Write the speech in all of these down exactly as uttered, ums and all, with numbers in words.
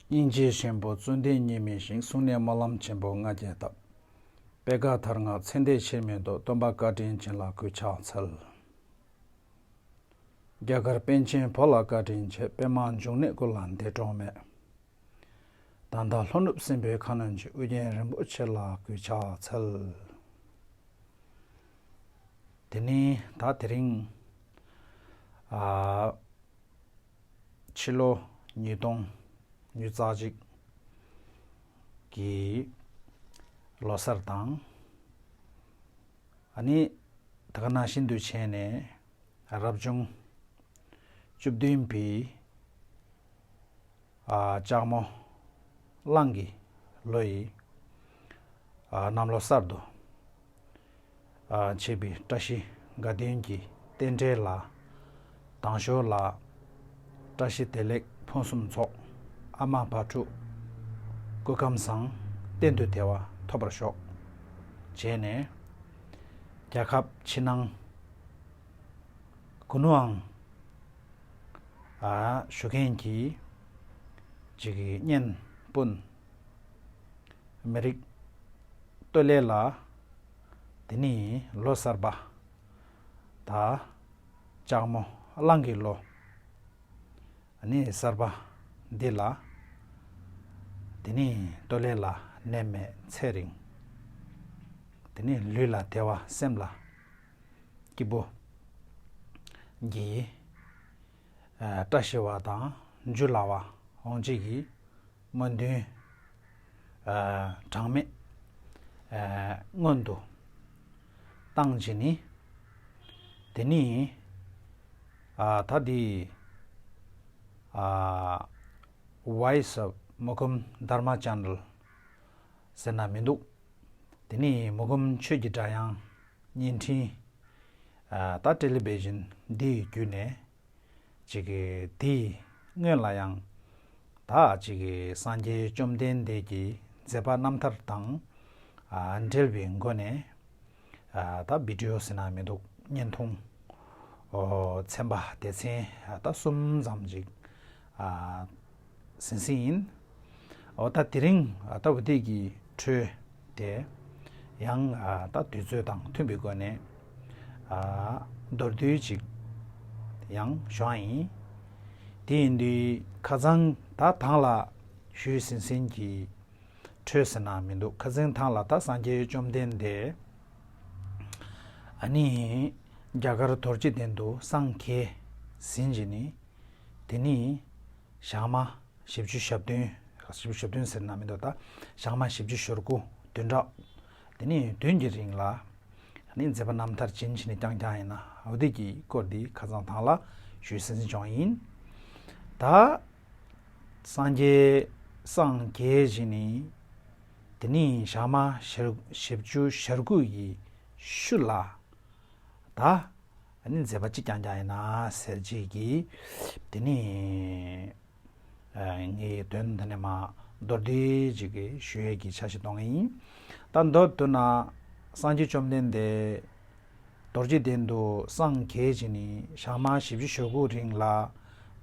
སྙིང་རྗེ་ཆེན་པོ་བརྩོན་ལྡན་གཉིས་མེད་ཞིང་། གསུང་ནས་སྨོན་ལམ་ཆེན་པོ་ལྔ་བརྒྱ་བཏབ། པད་དཀར་ཐལ་རྔ་ཚེ་འདས་ཕྱིར་མི་ལྡོག། སྟོན་པ་བཀའ་དྲིན་ཅན་ལ་གུས་ཕྱག་འཚལ། རྒྱ་གར་པཎ་ཆེན་བོད་ལ་བཀའ་དྲིན་ཆེ། པདྨ་འབྱུང་གནས་སྐུ་ལ་འདས་གྲོངས་མེད། ད་ལྟ་ལྷོ་ནུབ་སྲིན་པོའི་ཁ་གནོན་གྱི། ཨོ་རྒྱན་རིན་པོ་ཆེ་ལ་གུས་ཕྱག་འཚལ། དེ་ནི་ད་དེ་རིང་ཨ་ཕྱི་ལོ་ཉིས་སྟོང་ཉི་ཤུ་རྩ་གཅིག་གི་ལོ་གསར་དང་། ཨ་ནི་ད་ག་ནང་བཞིན་དུ་བྱས་ནས་རབ་བྱུང་བཅུ་བདུན་པའི་ཨ་ལྕགས་མོ་གླང་གི་ལོ་ཡི་ཨ་གནམ་ལོ་གསར་དུ་ཨ་བྱེད་པའི་བཀྲ་ཤིས་དགའ་སྟོན་གྱི་རྟེན་འབྲེལ་ལ། དང་ཞོར་ལ་བཀྲ་ཤིས་བདེ་ལེགས་ཕུན་སུམ་ཚོགས། ཨ་མ་བག་ཕྲུག་སྐུ་ཁམས་བཟང་། གཏན་དུ་བདེ་བ་ཐོབ་པར་ཤོག་བྱས་ནས། རྒྱལ་ཁབ་ཕྱི་ནང་གུ་ནུའང་ཨ་བཞུགས་མཁན་གྱི་ཅིག་གི་གཉེན་སྤུན་མི་རིགས་སྟོད་ལས་ལ། དེ་ནི་ལོ་གསར་པ་ད་ལྕགས་མོ་གླང་གི་ལོ་ནི་གསར་པ་འདི་ལ། དེ་ནི་སྟོད་ལས་ལ་ནད་མེད་ཚེ་རིང་། དེ་ནི་ལུས་ལ་བདེ་བ་སེམས་ལ་སྐྱིད་པོ་གྱི་ཨ་བཀྲ་ཤིས་པ་དང་འཇུ་སླ་བ་འོང་ཅིག་གི་སྨོན་འདུན་ཨ་གྲངས་མེད་ཨ་སྔོན་དུ་བཏང་བྱས་ནི། དེ་ནི་ཨ་ད་འདི་ཨ་Voice of Mukum Dharma Channel ཟེར་ན་མི་འདུག་དེ་ནི་མུ་ཁུམ་ཆོས་ཀྱི་སྒྲ་དབྱངས་བརྙན་འཕྲིན་ཨ་ད་ཊེ་ལི་བི་ཤན་འདི་ཡི་བརྒྱུད་ནས། ཅིག་གི་དེའི་སྔོན་ལ་ཡང་ད་ཅིག་གི་སངས་རྒྱས་བཅོམ་ལྡན་འདས་ཀྱི་མཛད་པ་རྣམ་ཐར་དང་ཨ་འབྲེལ་བའི་སྒོ་ནས་ཨ་ད་བི་ཌི་ཨོ་ཟེར་ན་མི་འདུག་བརྙན་ཐུང་ཨོ་ཚན་པ་སྡེ་ཚན་ཨ་ད་གསུམ་ཙམ་ཅིག་ཨ་ཟིན་ཟིན་ཡིན། ཨོ་ད་དེ་རིང་ཨ་ད་འོ་དེ་གི་འཕྲོས་དེ་ཡང་ཨ་ད་དུས་ཚོད་དང་མཐུན་པའི་སྒོ་ནས་ཨ་མདོར་བསྡུས་ཅིག་ཡང་ཞུ་ཡ་ཡིན། དེ་ཡིན་དུས་ཁ་སང་ད་དང་ལ་ཞུས་ཟིན་ཟིན་གྱི་འཕྲོས་ཟེར་ན་མི་འདུག་ཁ་སང་དང་ལ་ད་སངས་རྒྱས་བཅོམ་ལྡན་འདས་ཨ་ནི་རྒྱ་གར་རྡོ་རྗེ་གདན་དུ་སངས་རྒྱས་ཟིན་བྱས་ནི། དེ་ནི་ཞག་མ་བཞི་བཅུ་ཞེ་བདུན། བཞི་བཅུ་ཞེ་བདུན་ཟེར་ན་མི་འདུག་ད་ཞག་མ་བཞི་བཅུ་ཞེ་དགུ་བདུན་ཕྲག་དེ་ནི་བདུན་གྱི་རིང་ལ་ནི་མཛད་པ་རྣམ་ཐར་ཅིན་ཕྱིན་ནས་རྐྱང་རྐྱང་ཡིན་ན་འོ་དེ་གི་སྐོར་འདི་ཁ་སང་དང་ལ་ཞུས་ཟིན་ཟིན་བྱུང་ཡིན། ད་སངས་རྒྱས་སངས་རྒྱས་བྱས་ནི་དེ་ནི་ཞག་མ་བཞི་བཅུ་ཞེ་དགུ་ཡི་ཤུལ་ལ་ད་ནི་མཛད་པ་ཅི་རྐྱང་རྐྱང་ཡིན་ན་ཟེར་ཅིག་གི་དེ་ནི། ངའི་དོན་འདི་ནས་མ་མདོར་བསྡུས་ཅིག་གི་ཞུ་ཡས་ཀྱི་འཆར་གཞི་གཏོང་གི་ཡིན། ད་མདོར་བསྡུ་ན་སངས་རྒྱས་བཅོམ་ལྡན་འདས་རྡོ་རྗེ་གདན་དུ་སངས་རྒྱས་བྱས་ནི་ཞག་མ་བཞི་བཅུ་ཞེ་དགུ་རིང་ལ་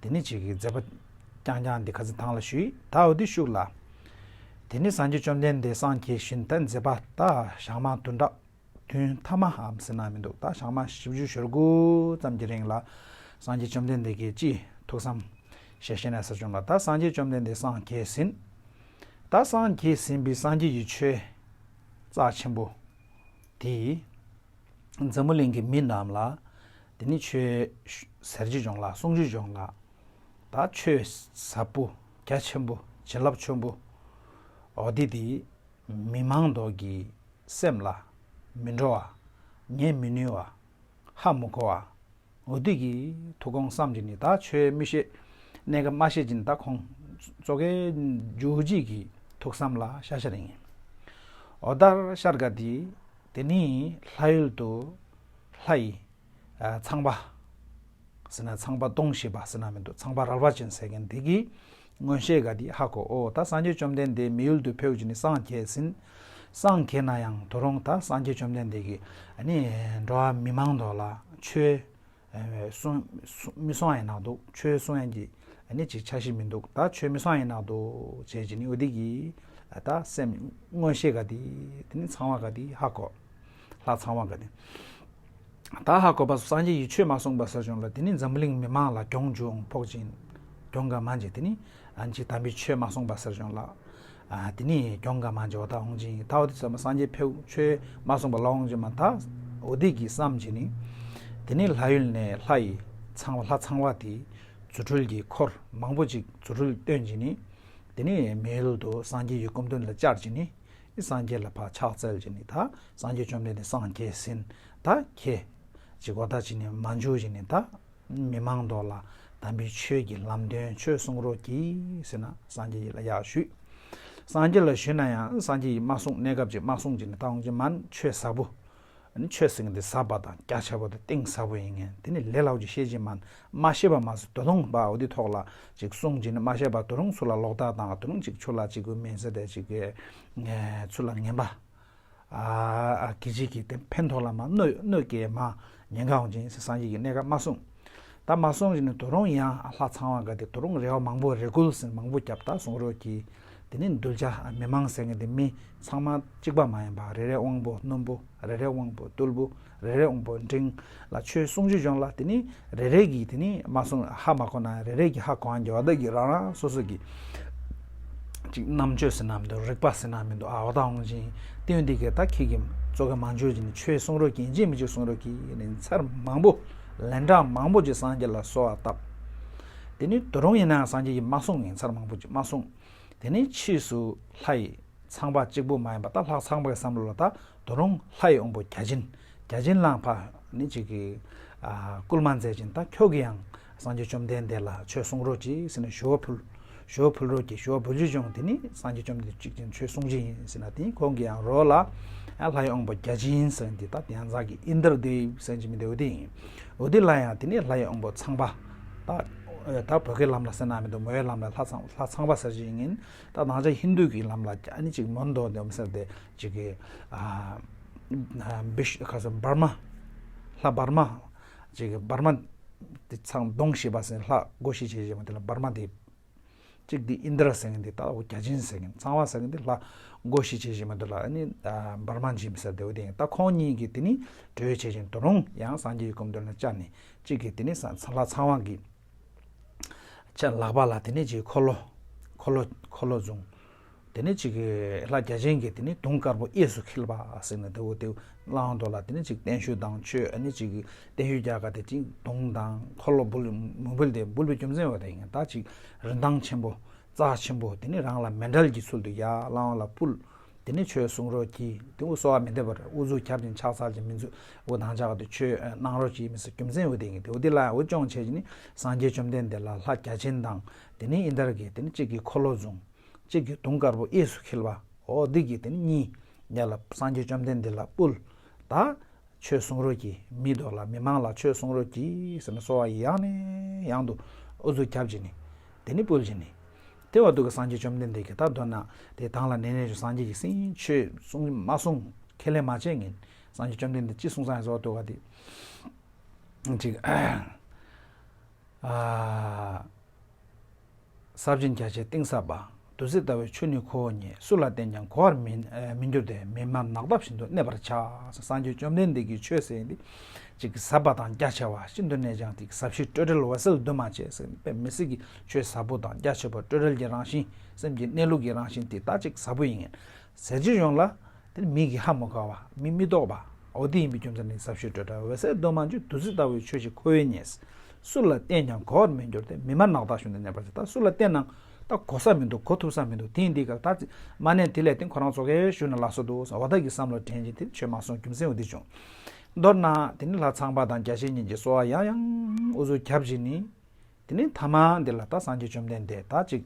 དེ་ནི་ཅིག་གི་མཛད་པ་རྐྱང་རྐྱང་འདི་ཁ་སང་དང་ལ་ཞུས་ད་འོ་དེ་ཤུགས་ལ། དེ་ནི་སངས་རྒྱས་བཅོམ་ལྡན་འདས་སངས་རྒྱས་བཞིན་ད་མཛད་པ་ད་ཞག་མ་བདུན་ཕྲག་བདུན་ཐ་མའམ་ཟེར་ན་མི་འདུག་ད་ཞག་མ་བཞི་བཅུ་ཞེ་དགུ་ཙམ་གྱི་རིང་ལ་སངས་རྒྱས་བཅོམ་ལྡན་འདས་ཀྱིས་ཅི་ཐུགས་བསམ་བཞེས་བཞེས་ན་ཟེར་བྱུང་ལ་ད་སངས་རྒྱས་བཅོམ་ལྡན་འདས་སངས་རྒྱས་ཟིན། ད་སངས་རྒྱས་ཟིན་པའི་སངས་རྒྱས་ཀྱི་ཆོས་རྩ་ཆེན་པོ་དེ་འཛམ་བུ་གླིང་གི་མི་རྣམས་ལ་དེ་ནི་ཆོས་ཟེར་རྒྱུ་བྱུང་ལ་གསུང་རྒྱུ་བྱུང་ལ་ད་ཆོས་ཟབ་པོ་རྒྱ་ཆེན་པོ་བྱིན་རླབས་ཆེན་པོ་འོ་དེ་དེ་མི་མང་དག་གི་སེམས་ལ་མི་འགྲོ་བ། ཉན་མི་ནུས་པ། ཧ་མི་གོ་བ། འོ་དེ་གི་ཐུགས་དགོངས་བསམ་གྱི་ནི་ད་ཆོས་མི་ཤེས། གནས་སྐབས་མ་ཤེས་ཀྱི་ནི་ད་ཁོང་ཙོག་གེ་འཇུ་གཅིག་གི་ཐུགས་བསམ་ལ་ཤ་ཤ་རིང་ཡིན། འོ་ད་ཤར་ག་དེ་དེ་ནི་ལྷ་ཡུལ་དུ་ལྷ་ཡི་ཨ་ཚངས་པ་ཟེར་ན་ཚངས་པ་གདོང་བཞི་པ་ཟེར་ན་མི་འདུག་ཚངས་པ་རལ་པ་ཅན་ཟེར་མཁན་དེ་གིས་མངོན་ཤེས་ག་དེ་ཧ་གོ་ཨོ་ད་སངས་རྒྱས་བཅོམ་ལྡན་འདས་མི་ཡུལ་དུ་ཕེབས་ཀྱི་ནི་སངས་རྒྱས་ཟིན། སངས་རྒྱས་ན་ཡང་དོ་རུང་ད་སངས་རྒྱས་བཅོམ་ལྡན་འདས་ཀྱིས་ཨ་ནི་འགྲོ་བ་མི་མང་དག་ལ་ཆོས་ཨ་གསུང་མི་གསུང་ཡ་ནང་འདུག་ཆོས་གསུང་ཡ་གི་ ནི་ཅིག་འཆར་གཞི་མི་འདུག་ད་ཆོས་མི་གསང་ཡིན་ནག་འདུག་བྱས་ཀྱི་ནི་འོ་དེ་གི་ད་སེམས་མངོན་ཤེས་ག་དེ་དེ་ནི་ཚངས་པ་ག་དེ་ཧ་གོ། ལྷ་ཚངས་པ་ག་དེ། ད་ཧ་གོ་པ་སངས་རྒྱས་ཀྱིས་ཆོས་མ་གསུངས་པ་ཟེར་བྱུང་ལ་དེ་ནི་འཛམ་བུ་གླིང་མི་མང་ལ་གྱོང་ཆུང་ཕོག་ཅིང་། གྱོང་ག་མང་ཅིག་དེ་ནི་ཨ་ནི་ཅིག་དམ་པའི་ཆོས་མ་གསུངས་པ་ཟེར་བྱུང་ལ། ཨ་དེ་ནི་གྱོང་ག་མང་ཅིག་འོ་ད་འོང་ཅིང་ད་འོ་དེ་ཚོ་མ་སངས་རྒྱས་ཕེབས་ཆོས་མ་གསུངས་པ་ལ་འོང་ཅིང་མ་ད་འོ་དེ་གི་བསམ་ཅིག་ནི། དེ་ནི་ལྷ་ཡུལ་ནས་ལྷ་ཡི་ཚངས་པ་ལྷ་ཚངས་པ་དེ་རྫུ་འཕྲུལ་གྱི་འཁོར་མང་པོ་ཅིག་རྫུ་འཕྲུལ་སྟོན་ཅིག་ནི། དེ་ནི་མི་ཡུལ་དུ་སངས་རྒྱས་ཀྱི་སྐུ་མདུན་ལ་བཅར་ཅིག་ནི། ཨི་སངས་རྒྱས་ལ་ཕར་ཕྱག་འཚལ་གྱི་ནི་ད་སངས་རྒྱས་བཅོམ་ལྡན་འདས་སངས་རྒྱས་ཟིན་ད་ཁྱེད་ཅིག་གོ་ད་ཅིག་ནི་མ་འཇུ་ཅིག་ནི་ད་མི་མང་མདོ་ལ་དམ་པའི་ཆོས་ཀྱི་ལམ་སྟོན་ཆོས་གསུང་རོགས་གྱིས་ཟེར་ན་སངས་རྒྱས་ལ་ཡག་ཞུས། སངས་རྒྱས་ལ་ཞུས་ན་ཡང་སངས་རྒྱས་ཀྱིས་མ་གསུངས་གནས་སྐབས་ཅིག་མ་གསུངས་ཅིག་ནི་ད་འོང་ཅིག་མན་ཆོས་ཟབ་པོ། ཨ་ནི་ཆོས་ཟེར་མཁན་དེ་ཟབ་པ་དང་རྒྱ་ཆེ་བ་དང་གཏིང་ཟབ་པོ་ཡིན་མཁན་དེ་ནི་ལས་སླ་པོ་ཅིག་ཤེས་ཀྱི་མ་མ་ཤེས་པ་མ་ཟད་དོ་དུང་པ་འོ་དེ་ཐོག་ལ་ཅིག་གསུང་ཅིག་ནི་མ་ཤེས་པ་དོ་དུང་ཚུར་ལ་ལོག་ལྟ་དང་དོ་དུང་ཅིག་ཆུ་ལ་ཅིག་གུ་མིན་ཟེར་ཏེ་ཅིག་གི་ཚུར་ལ་ངན་པ་ཨ་གི་ཅིག་གི་དེ་ཕན་ཐོགས་ལ་མ་གནོད་གནོད་སྐྱེལ་མ་ཉེན་ཁ་འོང་ཅིག་ཡིན་ཟེར་སངས་རྒྱས་ཀྱི་གནས་སྐབས་མ་གསུངས། ད་མ་གསུངས་ཅིག་ནི་དོ་དུང་ཡང་ལྷ་ཚངས་པ་འགའ་དེ་དོ་དུང་རེ་བ་མང་པོ་རེ་སྐུལ་ཟེར་མང་པོ་བརྒྱབ་ད་གསུང་རོགས་གྱིས། དེ་ནི་གདུལ་བྱ་མི་མང་ཟེར་མཁན་དེ་མི་ཚང་མ་གཅིག་པ་མ་ཡིན་པ་རེ་རེ་དབང་པོ་སྣུམ་པོ་རེ་རེ་དབང་པོ་རྟུལ་པོ་རེ་རེ་དབང་པོ་འབྲིང་ལ་ཆོས་གསུང་རྒྱུ་བྱུང་ལ་དེ་ནི་རེ་རེ་གིས་དེ་ནི་མ་གསུང་ཧ་མ་གོ་ན་རེ་རེ་གིས་ཧ་གོ་ཨ་འགྱོ་བ་ད་གི་རང་རང་སོ་སོ་གི་ཅིག་རྣམ་དཔྱོད་ཟེར་ན་མི་འདུག་རིག་པ་ཟེར་ན་མི་འདུག་ཨ་བ་ད་འོང་ཅིང་དེ་འདི་གས་ད་ཁྱེད་ཀྱི་གཙོ་གི་མང་ཆོས་ཀྱི་ནི་ཆོས་གསུང་རོགས་ཀྱིས་ཡིན་གཅིག་མིན་གཅིག་གསུང་རོགས་ཀྱིས་ནི་ཚར་མང་པོ་ལན་གྲངས་མང་པོ་ཅིག་སངས་རྒྱས་ལ་གསོལ་བ་བཏབ། དེ་ནི་དོ་རུང་ཡིན་ནའང་སངས་རྒྱས་ཀྱིས་མ་གསུངས་ཡིན་ཚར་མང་པོ་ཅིག་མ་གསུངས། དེ་ནས་ཕྱིས་སུ་ལྷ་ཡི་ཚངས་པ་གཅིག་པུ་མ་ཡིན་པ་ད་ལྷ་ཚངས་པའི་བསམ་བློ་ལ་ད་དོ་རུང་ལྷ་ཡི་དབང་པོ་བརྒྱ་བྱིན་བརྒྱ་བྱིན་ལའང་ཕ་ནི་གཅིག་གིས་ཨ་སྐུལ་མ་མཛད་ཅིང་ད་ཁྱོད་ཀྱིས་ཡང་སངས་རྒྱས་བཅོམ་ལྡན་འདས་ལ་ཆོས་གསུང་རོགས་གྱིས་ཟེར་ནས་ཞུ་བ་ཕུལ། ཞུ་བ་ཕུལ་རོགས་ཀྱིས་ཞུ་བ་ཕུལ་རྒྱུ་བྱུང་། དེ་ནི་སངས་རྒྱས་བཅོམ་ལྡན་འདས་གཅིག་ཀྱང་ཆོས་གསུང་རྒྱུ་ཡིན་ཟེར་ན་དེ་ཁོང་གིས་ཡང་རོགས་ལ་ཡང་ལྷ་ཡི་དབང་པོ་བརྒྱ་བྱིན་ཟེར་འདི་ད་དེང་སང་གི་ཨིན་དར་དེབ་ཟེར་གྱི་མི་འདི་འོ་དེ་ཡིན། འོ་དེ་ལ་ཡང་དེ་ནི་ལྷ་ཡི་དབང་པོ་ཚངས་པ་ད་ད་བོད་སྐད་ལམ་ལ་ཟེར་ན་མི་འདུག་མོའི་ལམ་ལ་ལྷ་ཚངས་ལྷ་ཚངས་པ་ཟེར་གྱི་ཡིན། ད་ནང་ཆ་ཧིན་དུ་གི་ལམ་ལ་ཨ་ནི་ཅིག་མོན་དོ་འདེམ་ཟེར་ཏེ་ཅིག་གི་ཨ་བི་ཤ་ཁ་སོ་འབར་མ་ལྷ་འབར་མ་ཅིག་གི་འབར་མ་དེ་ཚང་གདོང་ཞེས་པ་ཟེར་ལྷ་སྒོ་ཞེས་བྱེད་བཞིན་པ་དེ་ལ་འབར་མ་དེ་གཅིག་དེ་ཨིན་དྲ་ཟེར་མཁན་དེ་ད་བརྒྱ་བྱིན་ཟེར་མཁན་ཚངས་པ་ཟེར་མཁན་དེ་ལྷ་སྒོ་ཞེས་བྱེད་བཞིན་པ་དེ་ལ་ཨ་ནི་འབར་མ་འཇིམ་ཟེར་དེ་བ་དེ་ད་ཁོང་གཉིས་ཀྱི་དེ་ནི་གྲོས་བྱེད་བཞིན་དུ་རུང་ཡང་སངས་རྒྱས་ཀྱི་སྐུ་མདུན་ལ་བཅར་ནས་གཅིག་གིས་དེ་ནི་ལྷ་ཚངས་པ་གི་ཆ་ལག་པ་ལ་དེ་ནས་ཅིག་འཁོར་ལོ། འཁོར་ལོ་འཁོར་ལོ་བཟུང་། དེ་ནས་ཅིག་གི་ལྷ་བརྒྱ་བྱིན་གྱིས་དེ་ནས་དུང་དཀར་པོ་གཡས་སུ་འཁྱིལ་བ་ཟེར་ནས་དེ་འོ་དེ་བླང་དོ་ལ་དེ་ནས་ཅིག་བརྟན་བཞུགས་དང་མཆོད་ཨ་ནི་ཅིག་གི་བརྟན་བཞུགས་རྒྱག་ག་དེ་ཅིག་དུང་དང་འཁོར་ལོ་འབུལ་མི་འབུལ་དེ་འབུལ་བའི་རྒྱུ་མཚན་འོ་དེ་ཡིན་ད་ཅིག་རིན་ཐང་ཆེན་པོ་རྩ་ཆེན་པོ་དེ་ནས་རང་ལ་མཎྜལ་གྱི་ཚུལ་དུ་ཡར་བླང་བ་ལ་ཕུལ། དེ་ནས་ཆོས་གསུང་རོགས་ཀྱིས་དེ་འུ་གསོལ་བ་མི་འདེབས་པར་ཨུ་ཚུགས་རྒྱབ་ཅིང་ཕྱག་འཚལ་ཅིང་མི་ཚུགས་འུ་དང་ཅག་ཏུ་ཆོས་གནང་རོགས་ཀྱིས་མི་ཟེར་རྒྱུ་མཚན་འོ་དེ་ཡིན་དེ་འོ་དེ་ལ་འུ་སྐྱོང་བྱས་ཀྱི་ནི་སངས་རྒྱས་བཅོམ་ལྡན་འདས་ལ་ལྷ་བརྒྱ་བྱིན་དང་དེ་ནས་ཨིན་དར་གྱིས་དེ་ནས་གཅིག་གིས་འཁོར་ལོ་བཟུང་། གཅིག་གིས་དུང་དཀར་པོ་གཡས་སུ་འཁྱིལ་བ། འོ་འདི་གིས་དེ་ནི་གཉིས་ཉལ་ལ་སངས་རྒྱས་བཅོམ་ལྡན་འདས་ལ་ཕུལ། ད་ཆོས་གསུང་རོགས་ཀྱིས་མི་འདོགས་ལ་མི་མང་ལ་ཆོས་གསུང་རོགས་ཀྱིས་ཟེར་ནས་གསོལ་བ་ཡང་ནས་ཡང་དུ་ཨུ་ཚུགས་རྒྱབ་ཅིག་ནི། དེ་ནི་ཕུལ་ཅིག་ནི། དེ་བར་དུ་གི་སངས་རྒྱས་བཅོམ་ལྡན་འདས་ཀྱིས་ད་མདོར་ན་དེ་དང་ལ་ནས་ནས་ཞུ་སངས་རྒྱས་ཀྱིས་སེང་ཆོས་གསུང་མ་གསུང་ཁས་ལེན་མ་བྱས་ངན་སངས་རྒྱས་བཅོམ་ལྡན་འདས་ཅི་གསུང་སང་ཡང་བཟོ་བ་ཐུག་ག་དེ། ཅིག་ཨ། ས་བཅུ་རྒྱ་ཆེ་གཏིང་ཟབ་པ། བདུད་རྩི་ལྟ་བུའི་ཆོས་ནི་ཁོ་བོ་ཉིད། སུ་ལ་བསྟན་ཀྱང་གོ་བར་མི་མི་འགྱུར་ཏེ། མི་སྨྲ་ནགས་འདབ་བཞིན་དུ་གནས་པར་བྱ། སངས་རྒྱས་བཅོམ་ལྡན་འདས་ཀྱི་ཆོས་ཟེར་འདི་ཅིག་ཟབ་པ་དང་རྒྱ་ཆེ་བ་ཤིན་ཏུ་ནས་ཀྱང་ཅིག་ཟབ་ཞི་སྤྲོས་བྲལ་འོད་གསལ་འདུས་མ་བྱས་ཟེར་དཔེ་མི་སྲིད་ཀྱི་ཆོས་ཟབ་པོ་དང་རྒྱ་ཆེ་བ་སྤྲོས་བྲལ་གྱི་རང་བཞིན་སེམས་ཀྱི་གནས་ལུགས་ཀྱི་རང་བཞིན་དེ་ད་ཅིག་ཟབ་པོ་ཡིན་ཟེར་གྱི་ཡོང་ལ། དེ་ནི་མིག་གིས་ཧ་མི་གོ་བ། མིག་མི་རྟོགས་པ། འོ་དེ་ཡིན་པའི་རྒྱུ་མཚན་ནི་ཟབ་ཞི་སྤྲོས་བྲལ་འོད་གསལ་འདུས་མ་བྱས། བདུད་རྩི་ལྟ་བུའི་ཆོས་ཤིག་ཁོ་བོས་རྙེད། སུ་ལ་བསྟན་ཀྱང་གོ་བར་མི་འགྱུར་ཏེ། མི་སྨྲ་ནགས་འདབ་བཞིན་དུ་གནས་པར་བྱ། ད་སུ་ལ་བསྟན་ནའང་ད་གོ་ས་མི་འདུག་གོ་ཐུབ་ས་མི་འདུག་དེ་ཡིན་དུས་སྐབས་ད་མ་ནས་དེ་ལས་བརྟེན་ཁོ་རང་ཚོ་གས་ཞུ་ན་ལ་སོ་འདུག་ཟེར་བ་དག་གི་བསམ་བློ་དྲན་གྱིན་དེ་ཆོས་མ་གསུང་རྒྱུ་མཚན་འོ་དེ་བྱུང་། མདོར་ན་དེ་ནི་ལྷ་ཚངས་པ་དང་བརྒྱ་བྱིན་གཉིས་ཀྱིས་གསོལ་བ་ཡང་ཡང་ཨུ་ཚུགས་རྒྱབ་བཞིན་ནི། དེ་ནས་ཐ་མ་འདི་ལ་ད་སངས་རྒྱས་བཅོམ་ལྡན་འདས་ད་ཅིག་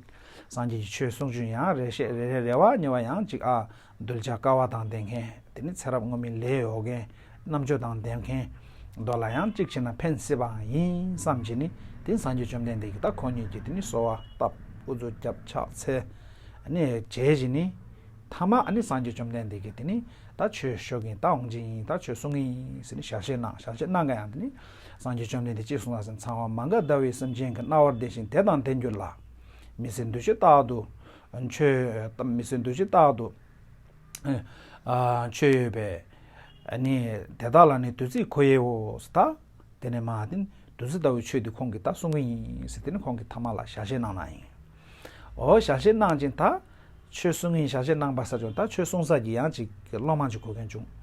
སངས་རྒྱས་ཀྱི་ཆོས་གསུང་རྒྱུ་ཡང་རེ་ཞིག་རེ་རེ་རེ་བ་ཉེ་བ་ཡང་ཅིག་ཨ་གདུལ་བྱ་དཀའ་བ་དང་ལྡན་མཁན། དེ་ནས་ཚེ་རབས་སྔོན་མའི་ལས་འོག་མཁན། རྣམ་དཔྱོད་དང་ལྡན་མཁན། མདོ་ལ་ཡང་ཅིག་བྱས་ན་ཕན་སྲིད་པའང་ཡིན་བསམ་གྱི་ནི་དེ་སངས་རྒྱས་བཅོམ་ལྡན་འདས་ཀྱིས་ད་ཁོང་ཉིད་ཀྱིས་དེ་ནི་གསོལ་བ་བཏབ་ཨུ་ཚུགས་རྒྱབ་ཕྱག་འཚལ། ཨ་ནི་བྱས་བཞིན་ནི། ཐ་མ་ཨ་ནི་སངས་རྒྱས་བཅོམ་ལྡན་འདས་ཀྱིས་དེ་ནི་ད་ཆོས་ཞུ་གིན་ད་འོང་གི་ཡིན། ད་ཆོས་གསུང་གི་ཡིན་ཟེར་ནི་ཞལ་བཞེས་གནང་། ཞལ་བཞེས་གནང་ག་ཡང་དེ་ནི་ སངས་རྒྱས་བཅོམ་ལྡན་འདས་ཅི་གསུངས་ལ་ཟེར་ན། ཚངས་པ་མ་འགགས་ཟླ་བའི་སེམས་ཅན་གྱི། རྣ་བར་ལྡན་ཞིང་དེ་དང་ལྡན་གྱུར་ལ། མི་ཟད་འདུ་ཤེས་རྟག་ཏུ་མཆོད། མི་ཟད་འདུ་ཤེས་རྟག་ཏུ་མཆོད་ཡོད་པས། ནི་དེ་དག་ལ་ནི་བདུད་རྩི་གོ་ཡེའོ། ད་དེ་ནས་མ་དེ་ནི་བདུད་རྩི་ལྟ་བུའི་ཆོས་འདི་ཁོང་གིས་ད་གསུང་གི་ཡིན་ཟེར། དེ་ནི་ཁོང་གིས་ཐ་མ་ལ་ཞལ་བཞེས་གནང་གནང་ཡིན། འོ་ཞལ་བཞེས་གནང་ཅིང་ད་ཆོས་གསུང་གི་ཡིན་ཞལ་བཞེས་གནང་བ་ཟེར་བྱུང་། ད་ཆོས་གསུང་ས་གི་ཡང་ཅིག་སློབ་མ་ཅིག་གོ་མཁན་བྱུང་།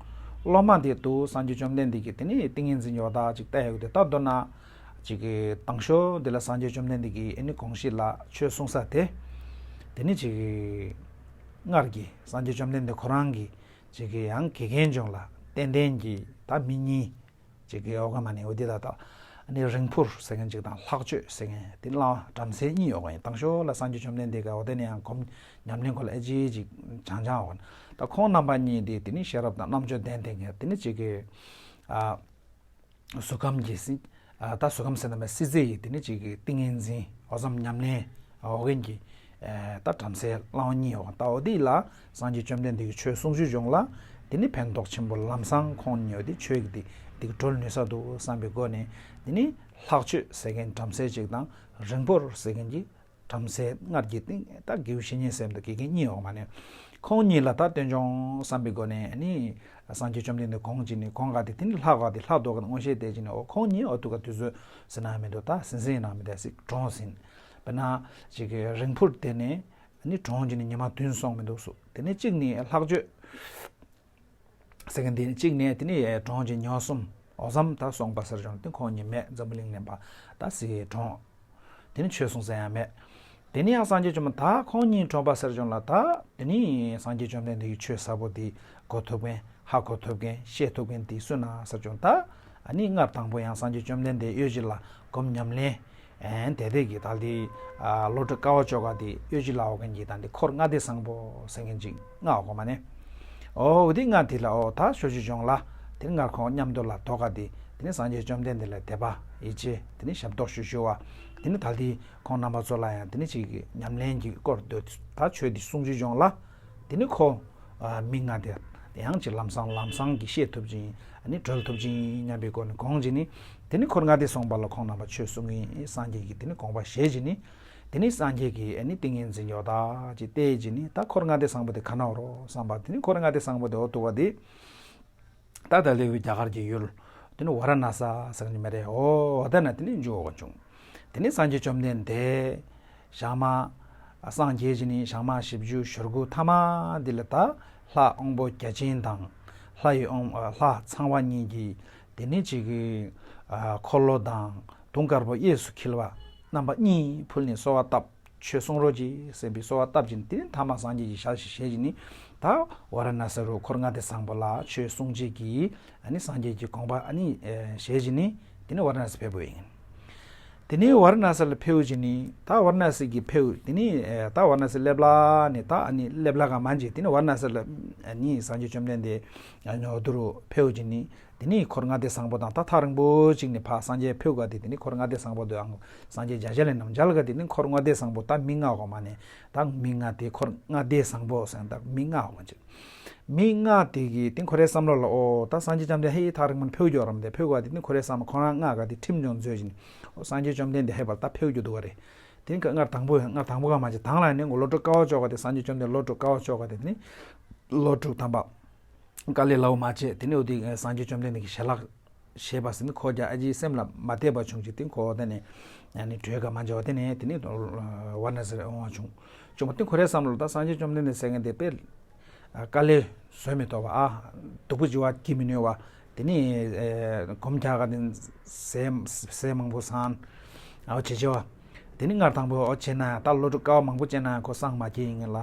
སློབ་མ་དེ་དུ་སངས་རྒྱས་བཅོམ་ལྡན་འདས་ཀྱིས་དེ་ནི་ཏིང་ངེ་འཛིན་ཡོད་ད་ཅིག་བལྟས་ཡོད་དེ། ད་མདོར་ན་ཅིག་གི་དང་ཤོས་འདི་ལ་སངས་རྒྱས་བཅོམ་ལྡན་འདས་ཀྱིས་ཨ་ནི་དགོངས་གཞི་ལ་ཆོས་གསུང་ས་དེ་དེ་ནི་ཅིག་གི་སྔར་གྱི་སངས་རྒྱས་བཅོམ་ལྡན་འདས་ཁོ་རང་གི་ཅིག་གི་ཡང་དགེ་རྒན་བྱུང་ལ་ཏན་ཏན་གྱི་ད་མི་གཉིས། ཅིག་གི་ཨོ་ག་མ་ནི་འོ་དེ་ད་ད་ནི་རིང་འཕུར་ཟེར་མཁན་ཅིག་དང་ལྷག་སྤྱོད་ཟེར་མཁན་དེ་བླ་བྲམ་ཟེ་གཉིས་ཡོད་ག་ཡིན། དང་ཤོས་ལ་སངས་རྒྱས་བཅོམ་ལྡན་འདས་ཀ་འོ་དེ་ནས་ཡང་སྒོམ་ཉམས་ལེན་སྐོར་ལ་ཨེ་ཅི་ཅིག་སྦྱང་སྦྱང་འོ་ད་ཁོང་རྣམ་པ་གཉིས་དེ་དེ་ནི་ཤེས་རབ་དང་རྣམ་དཔྱོད་ལྡན་ལྡན་མཁན་དེ་ནི་ཅིག་གི་ཨ་གཟུགས་ཁམས་ཀྱི་སྲིད་ཨ་ད་གཟུགས་ཁམས་ཟེར་ན་མ་སྲིད་རྩེ་ཡི་དེ་ནི་ཅིག་གི་ཏིང་ངེ་འཛིན་འོ་ཙམ་ཉམས་ལེན་འོ་གན་གྱི་ད་བྲམ་ཟེ་གླང་པོ་གཉིས་ཡོད་ག་ད་འོ་དེ་ལ་སངས་རྒྱས་བཅོམ་ལྡན་འདས་ཀྱི་ཆོས་གསུང་ཚུལ་བྱུང་ལ། དེ་ནི་ཕན་ཐོགས་ཆེན་པོ་ལམ་སང་ཁོང་ཉོས་ཏེ་ཆོས་ཀྱི་དེ་དེ་གྲོལ་ནུས་ས་འདུག་བསམ་པའི་སྒོ་ནས། དེ་ནི་ལྷག་སྤྱོད་ཟེར་མཁན་བྲམ་ཟེ་ཅིག་དང་རིང་འཕུར་ཟེར་མཁན་གྱི་བྲམ་ཟེ་སྔར་གྱི་སྟེང་ད་དགེ་བའི་བཤེས་གཉེན་ཟེར་འདུག་དགེ་རྒན་གཉིས་འོག་མ་ནས་ཁོང་གཉིས་ལ་ད་སྟོན་བྱུང་བསམ་པའི་སྒོ་ནས་ནི་སངས་རྒྱས་བཅོམ་ལྡན་འདས་དགོངས་ཀྱི་ནི་དགོངས་ག་དེ་དེ་ནི་ལྷག་ག་དེ་ལྷག་འདོགས་ག་དེ་མངོན་ཤེས་དེ་ཅི་ནས་འོ་ཁོང་གཉིས་འོ་ཐུག་ག་དུས་ཚོད་ཟིན་ན་མི་འདུག་ད་ཟིན་ཟིན་ཡིན་ན་མི་འདུག་ཟིག་གྲོངས་ཟིན། དཔེར་ན་ཅིག་གི་རིང་འཕུར་དེ་ནི་ནི་གྲོངས་ཀྱི་ནི་ཉི་མ་བདུན་སོང་མི་འདུག་སུ་དེ་ནི་གཅིག་ནི་ལྷག་སྤྱོད། ཟེར་མཁན་དེ་ནི་གཅིག་ནས་དེ་ནི་གྲོངས་ཀྱི་ཉི་མ་གསུམ་འོ་ཙམ་ད་སོང་པ་ཟེར་བྱུང་སྟེ་ཁོང་གཉིས་མེད་འཛམ་བུ་གླིང་ལེན་པ་ད་སྲིད་གྲོངས། དེ་ནི་ཆོས་གསུང་ས་ཡང་མེད། དེ་ནི་ཡང་སངས་རྒྱས་བཅོམ་ད་ཁོང་གཉིས་གྲོངས་པ་ཟེར་བྱུང་ལ་ད་དེ་ནི་སངས་རྒྱས་བཅོམ་ལྡན་འདས་ཀྱི་ཆོས་ཟབ་པོ་དེ་གོ་ཐུབ་མཁན་ཧ་གོ་ཐུབ་མཁན་ཤེས་ཐུབ་མཁན་དེ་སུ་ན་ཟེར་བྱུང་ད་ཨ་ནི་སྔར་དང་པོ་ཡང་སངས་རྒྱས་བཅོམ་ལྡན་འདས་གཡོ་ཇི་ལ་སྒོམ་ཉམས་ལེན། ཨན་དེ་དེ་གི་ད་འདི་ཨ་བློ་གྲོས་དཀའ་བ་བཅོ་ག་དེ་གཡོ་ཇི་ལ་འོག་གན་གྱི་ད་འདི་འཁོར་ལྔ་སྡེ་བཟང་པོ་ཟེར་མཁན་ཅིག་ལྔ་འོག་གོ་མ་ནས། ཨོ་འོ་དེ་ལྔ་དེ་ལ་ཨོ་ད་ཞོ་ཞུ་སྦྱོང་ལ་དེ་ནི་སྔར་ཁོང་མཉམ་དུ་ལ་དོ་ག་དེ་དེ་ནི་སངས་རྒྱས་བཅོམ་ལྡན་འདས་ལ་དད་པ་ཡིད་ཆེས་དེ་ནི་ཞབས་ཏོག་ཞུ་ཞུ་བ་དེ་ནི་ད་འདི་ཁོང་རྣམ་པ་ཚོ་ལ་ཡང་དེ་ནི་ཅིག་གི་ཉམས་ལེན་གྱི་སྐོར་དུ་ད་ཆོས་འདི་གསུང་ཞུ་སྦྱོང་ལ། དེ་ནི་ཁོ། ཨ་མི་ལྔ་དེ། ཡང་ཅིག་ལམ་སང་ལམ་སང་གི་ཤེས་ཐུབ་ཅིང་། ཨ་ནི་གྲོལ་ཐུབ་ཅིང་སྙམ་པའི་སྒོ་ནས་དགོངས་ཀྱི་ནི། དེ་ནི་འཁོར་ལྔ་སྡེ་བཟང་པོ་ལ་ཁོང་རྣམ་པ་ཆོས་གསུང་གི་ཡིན་སངས་རྒྱས་ཀྱི་དེ་ནི་དགོངས་པ་བཞེས་ཀྱི་ནི། དེ་ནི་སངས་རྒྱས་ཀྱི་ཨ་ནི་ཏིང་ངེ་འཛིན་ཡོད་ད་ཅིག་བལྟས་ཀྱི་ནི་ད་འཁོར་ལྔ་སྡེ་བཟང་པོ་དེ་ག་ན་འོ་རོ་བསམ་པ་དེ་ནི་འཁོར་ལྔ་སྡེ་བཟང་པོ་དེ་འོ་ཐུག་པ་དེ། ད་ད་ལེའུ་རྒྱ་གར་གྱི་ཡུལ། དེ་ནི་ཝཱ་ར་ཎ་ས་ཟེར་ནི་མ་རེད་འོ་ཝཱ་ར་ཎ་དེ་ནི་འཇུག་འོ་བྱུང་། དེ་ནི་སངས་རྒྱས་བཅོམ་ལྡན་འདས། ཞག་མ། སངས་རྒྱས་ཀྱི་ནི་ཞག་མ་བཞི་བཅུ་ཞེ་དགུ་ཐ་མ་འདི་ལ་ད་ལྷ་དབང་པོ་བརྒྱ་བྱིན་དང་། ལྷ་ཡི་དབང་ལྷ་ཚངས་པ་གཉིས་ཀྱིས་དེ་ནི་ཅིག་གི་འཁོར་ལོ་དང་དུང་དཀར་པོ་གཡས་སུ་འཁྱིལ་བ་རྣམ་པ་གཉིས་ཕུལ་ནས་གསོལ་བ་བཏབ། ཆོས་གསུང་རོགས་གྱིས་ཟེར་བའི་གསོལ་བ་བཏབ་ཅིང་དེ་ནི་ཐ་མ་སངས་རྒྱས་ཀྱི་ཞལ་ཞིག་བཞེས་ཀྱི་ནི། ད་ཝཱ་ར་ཎ་སི་རུ་འཁོར་ལྔ་སྡེ་བཟང་པོ་ལ་ཆོས་གསུང་བྱེད་ཀྱི་ཨ་ནི་སངས་རྒྱས་ཀྱི་དགོངས་པ་ཨ་ནི་བཞེས་ཀྱི་ནི། དེ་ནི་ཝཱ་ར་ཎ་སི་ཕེབས་པ་ཡིན། དེ་ནི་ཝཱ་ར་ཎ་སི་ལ་ཕེབས་ཀྱི་ནི་ད་ཝཱ་ར་ཎ་སི་གི་ཕེབས་དེ་ནི་ད་ཝཱ་ར་ཎ་སི་སླེབས་ལ་ནི་ད་ཨ་ནི་སླེབས་ལ་ག་མ་འཇིག་དེ་ནི་ཝཱ་ར་ཎ་སི་ལ་ཨ་ནི་སངས་རྒྱས་བཅོམ་ལྡན་འདས་ཨ་ནི་འོ་དུ་རུ་ཕེབས་ཀྱི་ནི། དེ་ནས་འཁོར་ལྔ་སྡེ་བཟང་པོ་དང་ད་ཐག་རིང་པོ་ཅིག་ནས་ཕར་སངས་རྒྱས་ཕེབས་ག་དེ་དེ་ནས་འཁོར་ལྔ་སྡེ་བཟང་པོ་དེའང་སངས་རྒྱས་རྒྱ་ཆེ་ལས་རྣམས་མཇལ་ག་དེ་ནས་འཁོར་ལྔ་སྡེ་བཟང་པོ་ད་མི་ལྔ་གོ་མ་ནས་ད་མི་ལྔ་དེ་འཁོར་ལྔ་སྡེ་བཟང་པོ་ཟེར་ད་མི་ལྔ་གོ་མ་ཅིག་མི་ལྔ་དེ་གི་དེ་ཁོ་རའི་བསམ་བློ་ལ་ཨོ་ད་སངས་རྒྱས་བཅོམ་ལྡན་ཧེ་ཐག་རིང་པོ་ནས་ཕེབས་རྒྱུ་རམ་དེ་ཕེབས་ག་དེ་ནས་ཁོ་རའི་བསམ་བློ་ཁོ་རང་ལྔ་ག་དེ་ཁྲིམས་ཀྱང་མཛོད་ཅིག་ནས་ཨོ་སངས་རྒྱས་བཅོམ་ལྡན་དེ་ཧེ་བར་ད་ཕེབས་རྒྱུ་འདུག་ག་རེད། དེ་ནས་སྔར་དང་པོ་སྔར་དང་པོ་ག་མ་ཅིག་དང་ལ་ནས་ངོ་བློ་གྲོས་དཀའ་བ་ཅོག་ག་དེ་སངས་རྒྱས་བཅོམ་ལྡན་བློ་གྲོས་དཀའ་བ་ཅོག་ག་དེ་དེ་ནས་བློ་གྲོས་དམ་པ། དཀའ་ལས་སླ་བོ་མ་བྱེད། དེ་ནི་འོ་དེ་སངས་རྒྱས་བཅོམ་ལྡན་འདས་ཀྱི་ཞལ་ལག་ཞེས་པ་ཟིན་ཁོ་རྒྱ་ཨ་ཅེའི་སེམས་ལ་མ་བལྟས་པ་བྱུང་ཅིག་དེ་ཁོ་དེ་ནས་ཡང་ནི་གྲོས་ཀ་མ་འཇལ་བ་དེ་ནས་དེ་ནི་ཝཱ་ར་ཎ་སི་རེ་འོང་བ་བྱུང་བྱུང་བ་དེ་ཁོ་རའི་བསམ་བློ་ད་སངས་རྒྱས་བཅོམ་ལྡན་འདས་ཟེར་མཁན་དེ་དཔེ་དཀའ་ལས་བཟོད་མི་ཐུབ་པ་ཨ་སྡུག་པོ་བྱེད་པ་སྐྱེ་མི་ནུས་པ་དེ་ནི་གོམ་རྒྱག་ག་དེ་ཟས་ཟས་མང་པོ་ཟ་ཨ་བྱེད་བྱེད་པ། དེ་ནི་སྔར་དང་པོ་ཨོ་བྱས་ན་ད་བློ་གྲོས་དཀའ་བ་མང་པོ་བྱས་ན་ཁོ་སངས་མ་རྒྱས་ཡིན་ངེས་ལ།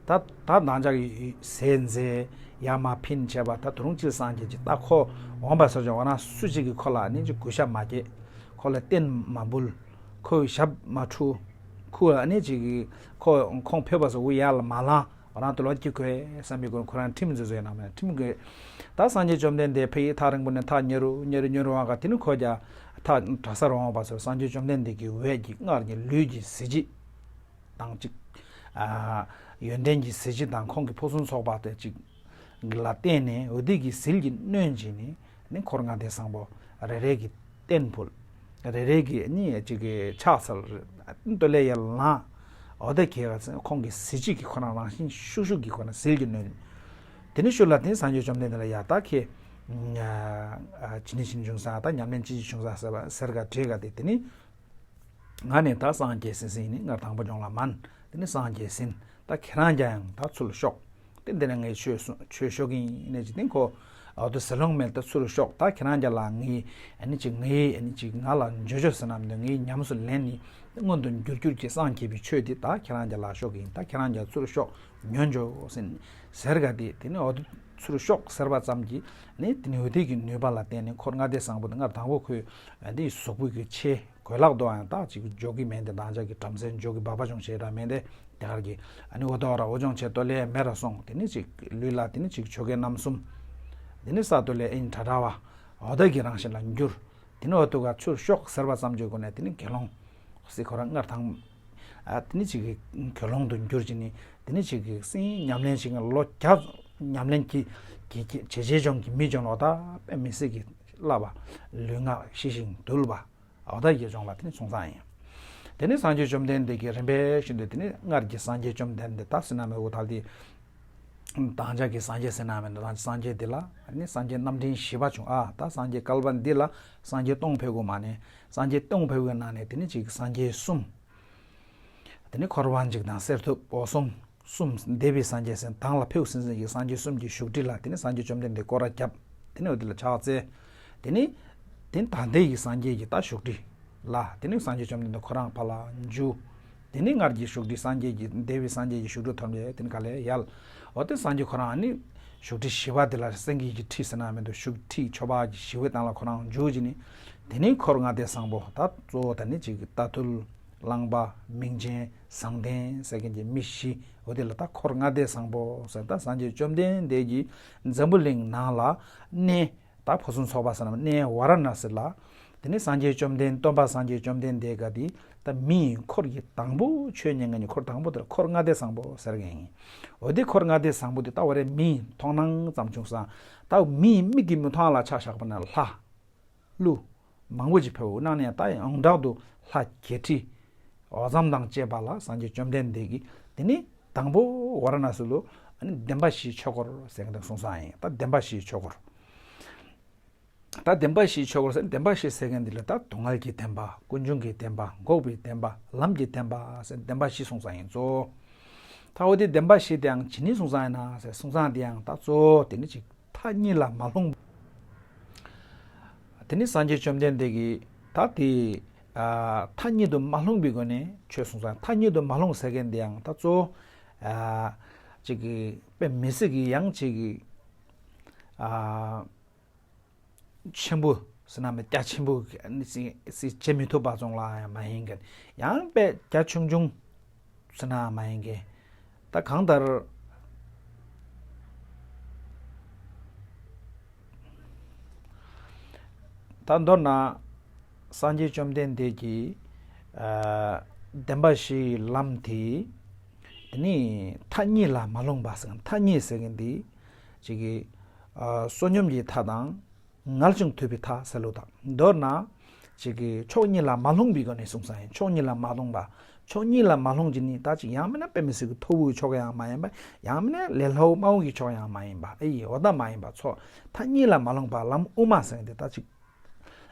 ད་ད་ནང་ཆ་གི་ཟས་མཛེས་ཡ་མ་ཕིན་བྱས་པ་ད་དུ་རུང་ཅིག་སངས་རྒྱས་ཀྱི་ད་ཁོ་འོངས་པ་སོགས་ཀྱི་འོ་ན་སུ་གཅིག་གིས་ཁོ་ལ་ནི་ཅིག་གུས་ཞབས་མ་བསྐྱེད། ཁོ་ལ་རྟེན་མ་འབུལ། ཁོའི་ཞབས་མ་འཁྲུ། ཁོ་ལ་ནི་ཅིག་གིས་ཁོ་ཁོང་ཕེབས་པ་སོགས་འུ་ཡར་ལ་མ་ལངས། འོ་རང་དུ་ལོག་སྐྱེ་དགོས་བསམ་པའི་སྒོ་ནས་ཁོ་རང་ཁྲིམས་འཛིན་བཟོས་གནང་མེད་ཁྲིམས་དགོས། ད་སངས་རྒྱས་བཅོམ་ལྡན་འདས་ཕ་ཡི་ཐག་རིང་པོ་ནས་ཐག་ཉེ་རུ་ཉེ་རུ་ཉེ་རུ་འོང་ག་དེ་ནི་ཁོ་རྒྱ་ཐག་གྲྭ་སར་འོང་བ་ཚོ་སངས་རྒྱས་བཅོམ་ལྡན་འདས་ཀྱི་འོད་ཀྱི་སྔར་གྱི་ལུས་ཀྱི་གཟི་བརྗིད་དང་གཅིག་ཡོན་ཏན་གྱི་གཟི་བརྗིད་དང་ཁོང་གི་ཕུན་སུམ་ཚོགས་པ་དེ་གཅིག་ལ་བརྟེན་ནས་འོ་དེ་གི་ཟིལ་གྱིས་གནོན་བྱས་ནས་ནི་འཁོར་ལྔ་སྡེ་བཟང་པོ་རེ་རེ་གི་ རྟེན་ཕུལ། རེ་རེ་གི་ནི་གཅིག་གི་ཕྱག་འཚལ། སྟོད་ལས་ཡར་ལངས། འོ་ད་ཁྱེད་ཀ་ཁོང་གི་གཟི་བརྗིད་ཀྱི་ཁོ་ན་རང་བཞིན་ཤུགས་ཤུགས་ཀྱི་ཁོ་ན་ཟིལ་གྱིས་གནོན། དེ་ནི་ཤུལ་ལ་དེ་སངས་རྒྱས་བཅོམ་ལྡན་འདས་ལ་ཡ་ད་ཁྱེད། ཇི་ནི་ཇི་ནི་བྱུང་ས་ད་ཉམས་ལེན་ཅི་ཅི་བྱུང་ས་ཟེར་བ་ཟེར་ག་དྲིས་ག་དེ་དེ་ནི། ང་ནི་ད་སངས་རྒྱས་ཟིན་ཟིན་ཡིན་ནི་ང་དང་པོ་ལྗོངས་ལ་མན། དེ་ནི་སངས་རྒྱས་ཟིན། ད་ཁྱེད་རང་རྒྱ་ཡང་ད་ཚུར་ཤོག་དེ་འདི་ནས་ངས་ཆོས་གསུང་ཆོས་ཤོག་གིན་ནས་ཅི་སྟེང་ཁོ། འོ་དེ་ཟེར་ལོང་མེད་ད་ཚུར་ཤོག་ད་ཁྱེད་རང་རྒྱ་ལ་ངའི་ཨ་ནི་ཅིག་ངའི་ཨ་ནི་ཅིག་ང་ལ་འཇོ་འཇོ་ཟེར་ནམ་དུ་ངའི་ཉམས་སུ་ལེན་ནི་མངོན་དུ་འགྱུར་འགྱུར་གྱི་སངས་རྒྱས་པའི་ཆོས་དེ་ད་ཁྱེད་རང་རྒྱ་ལ་ཤོག་གིན་ད་ཁྱེད་རང་རྒྱ་ཚུར་ཤོག་ཉོན་འཇོ་ཟེར་ཟེར་ག་དེ་དེ་ནི་འོ་དེ་ཚུར་ཤོག་ཟེར་བ་ཙམ་གྱིས་ནི་དེ་ནི་འོ་དེ་གི་ནུས་པ་ལ་བརྟེན་ནས་འཁོར་ལྔ་སྡེ་བཟང་པོ་དེ་ང་དང་པོ་ཁོས་འདི་གཟུགས་པོ་གི་ཆེ། གོས་ལག་དོ་ཡང་དག་ཅིག་འཇོག་གི་མེད་དེ་དང་ཅག་གི་བྲམ་ཟེ་འཇོག་གི་སྦག་སྦག་ཅུང་བྱེད་ར་མེད་དེ་དེ་གར་གི་ཨ་ནི་འོ་དོ་ར་འོ་ཅུང་བྱེད་དོ་ལས་མེ་ར་སོང་དེ་ནི་ཅིག་ལུས་ལ་དེ་ནི་ཅིག་ཆོ་གའི་རྣམ་གསུམ། དེ་ནི་ས་དོ་ལས་ཨིན་དྲ་དྲ་བ་འོ་ད་གི་རང་བཞིན་ལ་འགྱུར། དེ་ནི་འོ་དོ་ག་ཚུར་ཤོག་ཟེར་བ་ཙམ་གྱི་སྒོ་ནས་དེ་ནི་དགེ་སློང་སྲིད་ཁོ་ར་སྔར་དང་། ཨ་དེ་ནི་ཅིག་གི་དགེ་སློང་དུ་འགྱུར་ཅིག་ནི་དེ་ནི་ཅིག་གི་སྲིད་ཉམས་ལེན་ཞིག་ལོ་བརྒྱ་ཉམས་ལེན་གྱི་གི་གི་བྱེད་བྱེད་ཅོང་གི་མི་ཅོང་ལོ་ད་དཔེ་མི་སྲིད་ཀྱི་བསླབ་པ་ལུས་ངག་ཞི་ཞིང་དུལ་བ། འོ་ད་ཡེ་སྦྱོང་ལ་དེ་ནི་སོང་ཙང་ཡིན། དེ་ནི་སངས་རྒྱས་བཅོམ་ལྡན་འདས་ཀྱིས་རིམ་པས་བཞིན་དུ་དེ་ནི་སྔར་གྱི་སངས་རྒྱས་བཅོམ་ལྡན་འདས་ད་ཟེར་ན་མེད་འོ་ད་དེ། དང་ཅག་གི་སངས་རྒྱས་ཟེར་ན་མེད་ད་སངས་རྒྱས་འདི་ལ་ནི་སངས་རྒྱས་རྣམ་འདྲེན་བཞི་པ་བྱུང་ཨ་ད་སངས་རྒྱས་བསྐལ་པ་འདི་ལ་སངས་རྒྱས་སྟོང་ཕེབས་དགོས་མ་ནས་སངས་རྒྱས་སྟོང་ཕེབས་དགོས་ནང་ནས་དེ་ནི་གཅིག་སངས་རྒྱས་གསུམ། དེ་ནི་འཁོར་བ་འཇིག་དང་གསེར་ཐུབ་འོད་སྲུང་། གསུམ་འདས་པའི་སངས་རྒྱས་ཟེར་དང་ལ་ཕེབས་ཟིན་ཟིན་གྱི་སངས་རྒྱས་གསུམ་གྱི་བཞུགས་ཁྲི་ལ་དེ་ནི་སངས་རྒྱས་བཅོམ་ལྡན་འདས་སྐོར་ར་བརྒྱབ། དེ་ནི་འོ་དེ་ལ་ཕྱག་འཚལ། དེ་ནི། དེ་ནི་ད་ལྟའི་ཡི་སངས་རྒྱས་ཀྱི་ད་བཞུགས་ཁྲི་ལ་དེ་ནི་སངས་རྒྱས་བཅོམ་ལྡན་འདས་ཁོ་རང་ཕར་ལ་འཇུ། དེ་ནི་སྔར་གྱི་བཞུགས་ཁྲི་སངས་རྒྱས་ཀྱི་འདས་པའི་སངས་རྒྱས་ཀྱི་བཞུགས་ཁྲི་ཐོབ་ནས་དེ་ནི་ག་ལས་ཡལ། འོ་དེ་སངས་རྒྱས་ཁོ་རང་ནི་བཞུགས་ཁྲི་བཞི་པ་དེ་ལ་སེང་གེ་གི་ཁྲི་ཟེར་ན་མེད་དུ་བཞུགས་ཁྲི་མཆོད་པ་གི་བཞི་པའི་སྟེང་ལ་ཁོ་རང་འཇུ་གྱི་ནི། དེ་ནི་འཁོར་ལྔ་སྡེ་བཟང་པོ་ད་གཙོ་བོ་ད་ནི་གཅིག་གི་ལྟ་ཐུལ། གླང་པ། མིང་ཆེན། བཟང་ལྡན་ཟེར་མཁན་གྱི་མི་བཞི། འོ་དེ་ལ་ད་འཁོར་ལྔ་སྡེ་བཟང་པོ་ཟེར་ད་སངས་རྒྱས་བཅོམ་ལྡན་འདས་ཀྱི་འཛམ་བུ་གླིང་ནང་ལ་གནས་ད་ཕོ་སུན་ཚོགས་པ་ཟེར་ན་གནས་ཝཱ་ར་ཎཱ་སི་ལ། དེ་ནི་སངས་རྒྱས་བཅོམ་ལྡན་སྟོན་པ་སངས་རྒྱས་བཅོམ་ལྡན་འདས་ག་དེ་ད་མིའི་འཁོར་གྱི་དང་པོ་ཆོས་ཉན་མཁན་གྱི་འཁོར་དང་པོ་དེ་ལ་འཁོར་ལྔ་སྡེ་བཟང་པོ་ཟེར་མཁན་ཡིན། འོ་དེ་འཁོར་ལྔ་སྡེ་བཟང་པོ་དེ་ད་ཝ་རེ་མིའི་མཐོང་སྣང་ཙམ་བྱུང་ས་ད་མིའི་མིག་གི་མི་མཐོང་ལ་ཆ་བཞག་པ་ན་ལྷ། ཀླུ། མང་པོ་ཅིག་ཕེབས་འོ་གནང་ནས་ད་ཡང་དག་ཏུ་ལྷ་བརྒྱད་ཁྲི། འོ་ཙམ་དང་བཅས་པ་ལ་སངས་རྒྱས་བཅོམ་ལྡན་འདས་ཀྱིས་དེ་ནི་དང་པོ་ཝཱ་ར་ཎཱ་སི་ལུ་ཨ་ནི་བདེན་པ་བཞིའི་ཆོས་འཁོར་ཟེར་མཁན་དེ་གསུངས་ས་ཡིན་ད་བདེན་པ་བཞིའི་ཆོས་འཁོར། ད་བདེན་པ་བཞིའི་ཆོས་འཁོར་ཟེར་བདེན་པ་བཞི་ཟེར་མཁན་འདི་ལ་ད་སྡུག་བསྔལ་གྱི་བདེན་པ་ཀུན་འབྱུང་གི་བདེན་པ་འགོག་པའི་བདེན་པ་ལམ་གྱི་བདེན་པ་ཟེར་བདེན་པ་བཞི་གསུངས་ས་ཡིན་གཙོ་བོ། ད་འོ་དེ་བདེན་པ་བཞི་དེའང་ཇི་ནི་གསུངས་ས་ཡིན་ན་ཟེར་གསུངས་ས་དེའང་ད་གཙོ་བོ་དེ་ནི་ཅིག་མཐའ་གཉིས་ལ་མ་ལྷུང་། དེ་ནི་སངས་རྒྱས་བཅོམ་ལྡན་འདས་ཀྱིས་ད་དེ་ཨ་མཐའ་གཉིས་དུ་མ་ལྷུང་པའི་སྒོ་ནས་ཆོས་གསུངས་ས་མཐའ་གཉིས་དུ་མ་ལྷུང་ཟེར་མཁན་དེའང་ད་གཙོ་བོ་ཨ་ཅིག་གི་དཔེ་མི་སྲིད་ཀྱི་ཡང་ཅིག་གི་ཨ། ཆེན་པོ་ཟེར་ན་མི་རྒྱ་ཆེན་པོ་སྲིད་བྱེད་མི་ཐུབ་པ་ཙོང་ལ་ཡང་མ་ཡིན་མཁན་ཡང་དཔེ་རྒྱ་ཆུང་ཆུང་ཟེར་ན་མ་ཡིན་མཁན་ད་གང་ལྟར་ད་མདོར་ན་སངས་རྒྱས་བཅོམ་ལྡན་འདས་ཀྱིས་བདེན་པ་བཞིའི་ལམ་དེ་དེ་ནི་མཐའ་གཉིས་ལ་མ་ལྷུང་བ་ཟེར་མཁན་མཐའ་གཉིས་ཟེར་མཁན་དེ་ཅིག་གི་བསོད་སྙོམས་ཀྱི་མཐའ་དང་། ངལ་ཅིང་དུབ་པའི་མཐའ་ཟེར་ལོ་དང་མདོར་ན། ཅིག་གི་ཕྱོགས་གཉིས་ལ་མ་ལྷུང་བའི་སྒོ་ནས་གསུངས་ས་ཡིན་ཕྱོགས་གཉིས་ལ་མ་ལྷུང་བ། ཕྱོགས་གཉིས་ལ་མ་ལྷུང་གྱི་ནི་ད་ཅིག་ཡང་མིན་ན་དཔེ་མི་སྲིད་ཀྱི་མཐོ་བོའི་ཕྱོགས་ཡང་མ་ཡིན་པ། ཡང་མིན་ན་ལས་སླ་བོ་དམའ་བོ་གི་ཕྱོགས་ཡང་མ་ཡིན་པ་ཨེ་ཡིན་འོ་ད་མ་ཡིན་པ་ཚོ། མཐའ་གཉིས་ལ་མ་ལྷུང་བ་ལམ་དབུ་མ་ཟེར་ཏེ་ད་ཅིག་